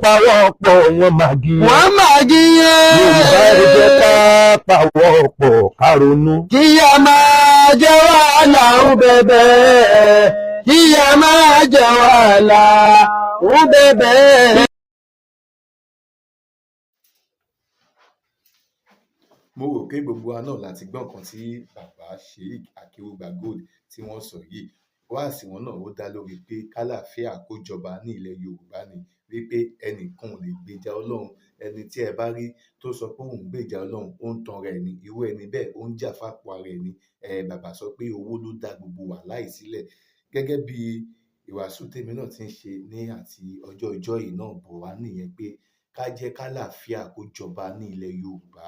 pawọ́pọ̀, wọ́n màgí. Wọ́n máa jíyàn. Yorùbá, ẹ jẹ́ ká pawọ́pọ̀, ká ronú. Kí a máa jẹ́ wàhálà ń bẹ̀bẹ̀. Kí a máa jẹ́ wàhálà ń bẹ̀bẹ̀. Mo rò pé gbogbo wa náà láti gbọ́ nǹkan tí bàbá Sheik Akéwùgbà Gold tí wọ́n sọ yìí. Wáàsí wọn náà, ó dá lórí pé kálàáfíà kó jọba ní ilẹ̀ Yorùbá ni, wípé ẹnìkan ò lè gbèjà Ọlọ́run. Ẹni tí ẹ bá rí tó sọ pé òun gbèjà Ọlọ́run, ó ń tan rẹ̀ ni. Irú ẹni bẹ́ẹ̀, ó ń jà fápò ara ẹ̀ ni. Ẹ bàbá sọ pé owó ló dá gbogbo wàhálà yìí sílẹ̀. Gẹ́gẹ́ bí ìwàásù tèmi náà ti ń ṣe ní àti ọjọ́ ọjọ́ yìí náà bọ̀ wá nìyẹn, pé ká jẹ́ kálàáfíà kó jọba ní ilẹ̀ Yorùbá.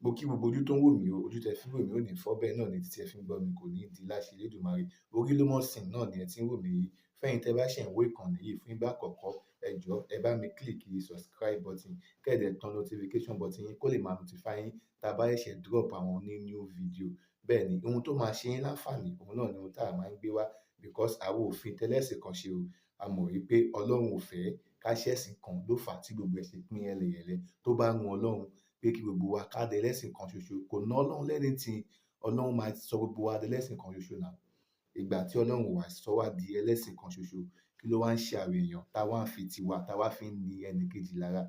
Mo kí gbogbo ojú tó ń wò mí o. Ojú tẹ fi ń wò mí ò ní fọ́, bẹ́ẹ̀ náà ni títí ẹ fi ń gbọ́ mi kò ní di láṣẹ Elédùmarè. Orí ló mọ̀ sìn náà ni ẹ ti ń wò mí yìí. Fẹ́yin tẹ́ bá ṣẹ̀ ń wo ìkànnì yìí fún ìgbà àkọ́kọ́, ẹ jọ̀ọ́, ẹ bá mi click subscribe button, kẹ́ ẹ dẹ̀ tan notification button yín kó lè máa notify yín tá a bá ṣẹ̀ṣẹ̀ drop àwọn ní new video. Bẹ́ẹ̀ ni, ohun tó máa ṣe yín láǹfààní, òun náà ni ohun tá a máa ń gbé wá, because àwa ò fi tẹlẹ́sìn kan ṣe o. A mọ̀ wípé Ọlọ́run ò fẹ́ ká ṣẹ̀sìn kan ló fà á tí gbogbo ẹ̀ ṣe pín yẹ́lẹyẹ̀lẹ. Tó bá wu Ọlọ́run pé kí gbogbo wa ká dẹlẹ́sìn kan ṣoṣo, kò ná Ọlọ́run lẹ́ni tí Ọlọ́run máa sọ gbogbo wa dẹlẹ́sìn kan ṣoṣo náà. Ìgbà tí Ọlọ́run wá sọ wá di ẹlẹ́sìn kan ṣoṣo, kí ló wá ń ṣe àwọn èèyàn tá wá ń fi tiwa tá wá fi ń ni ẹnì kejì lára?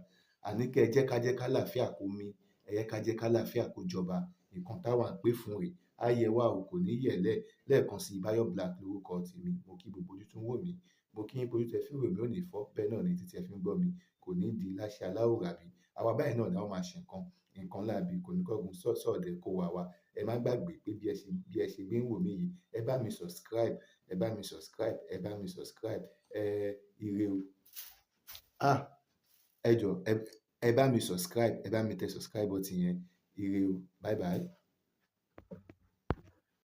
Àní kẹ́ ẹ jẹ́ ká jẹ́ kálàáfíà kó mí, ẹ jẹ́ ká jẹ́ kálàáfíà kó jọba. Nǹkan táwa ń pè fún rèé. Á yẹ wá o, kò ní yẹ̀lẹ̀. Lẹ́ẹ̀kan sí, Báyọ̀ Black lórúkọ tèmi. Mo kí gbogbo ojú tó ń wò mí, mo kí yín pé ojú tẹ fi ń wò mí ò ní fọ́, bẹ́ẹ̀ náà ni etí tẹ fi ń gbọ́ mi kò ní di láṣẹ aláwòrábí. Àwa báyìí náà ni wọ́n máa ṣe nǹkan nǹkan láabi kò ní kọ́gun sọ̀dẹ̀ kó wa wa. Ẹ má gbàgbé pé bí ẹ ṣe gbé ń wò mí yìí, ẹ bá mi subscribe, ẹ bá mi subscribe, ẹ bá mi subscribe. Ẹ ire o. Ah, ẹ jọ̀ọ́, ẹ bá mi subscribe, ẹ bá mi tẹ subscribe button yẹn. Ire o, bye bye.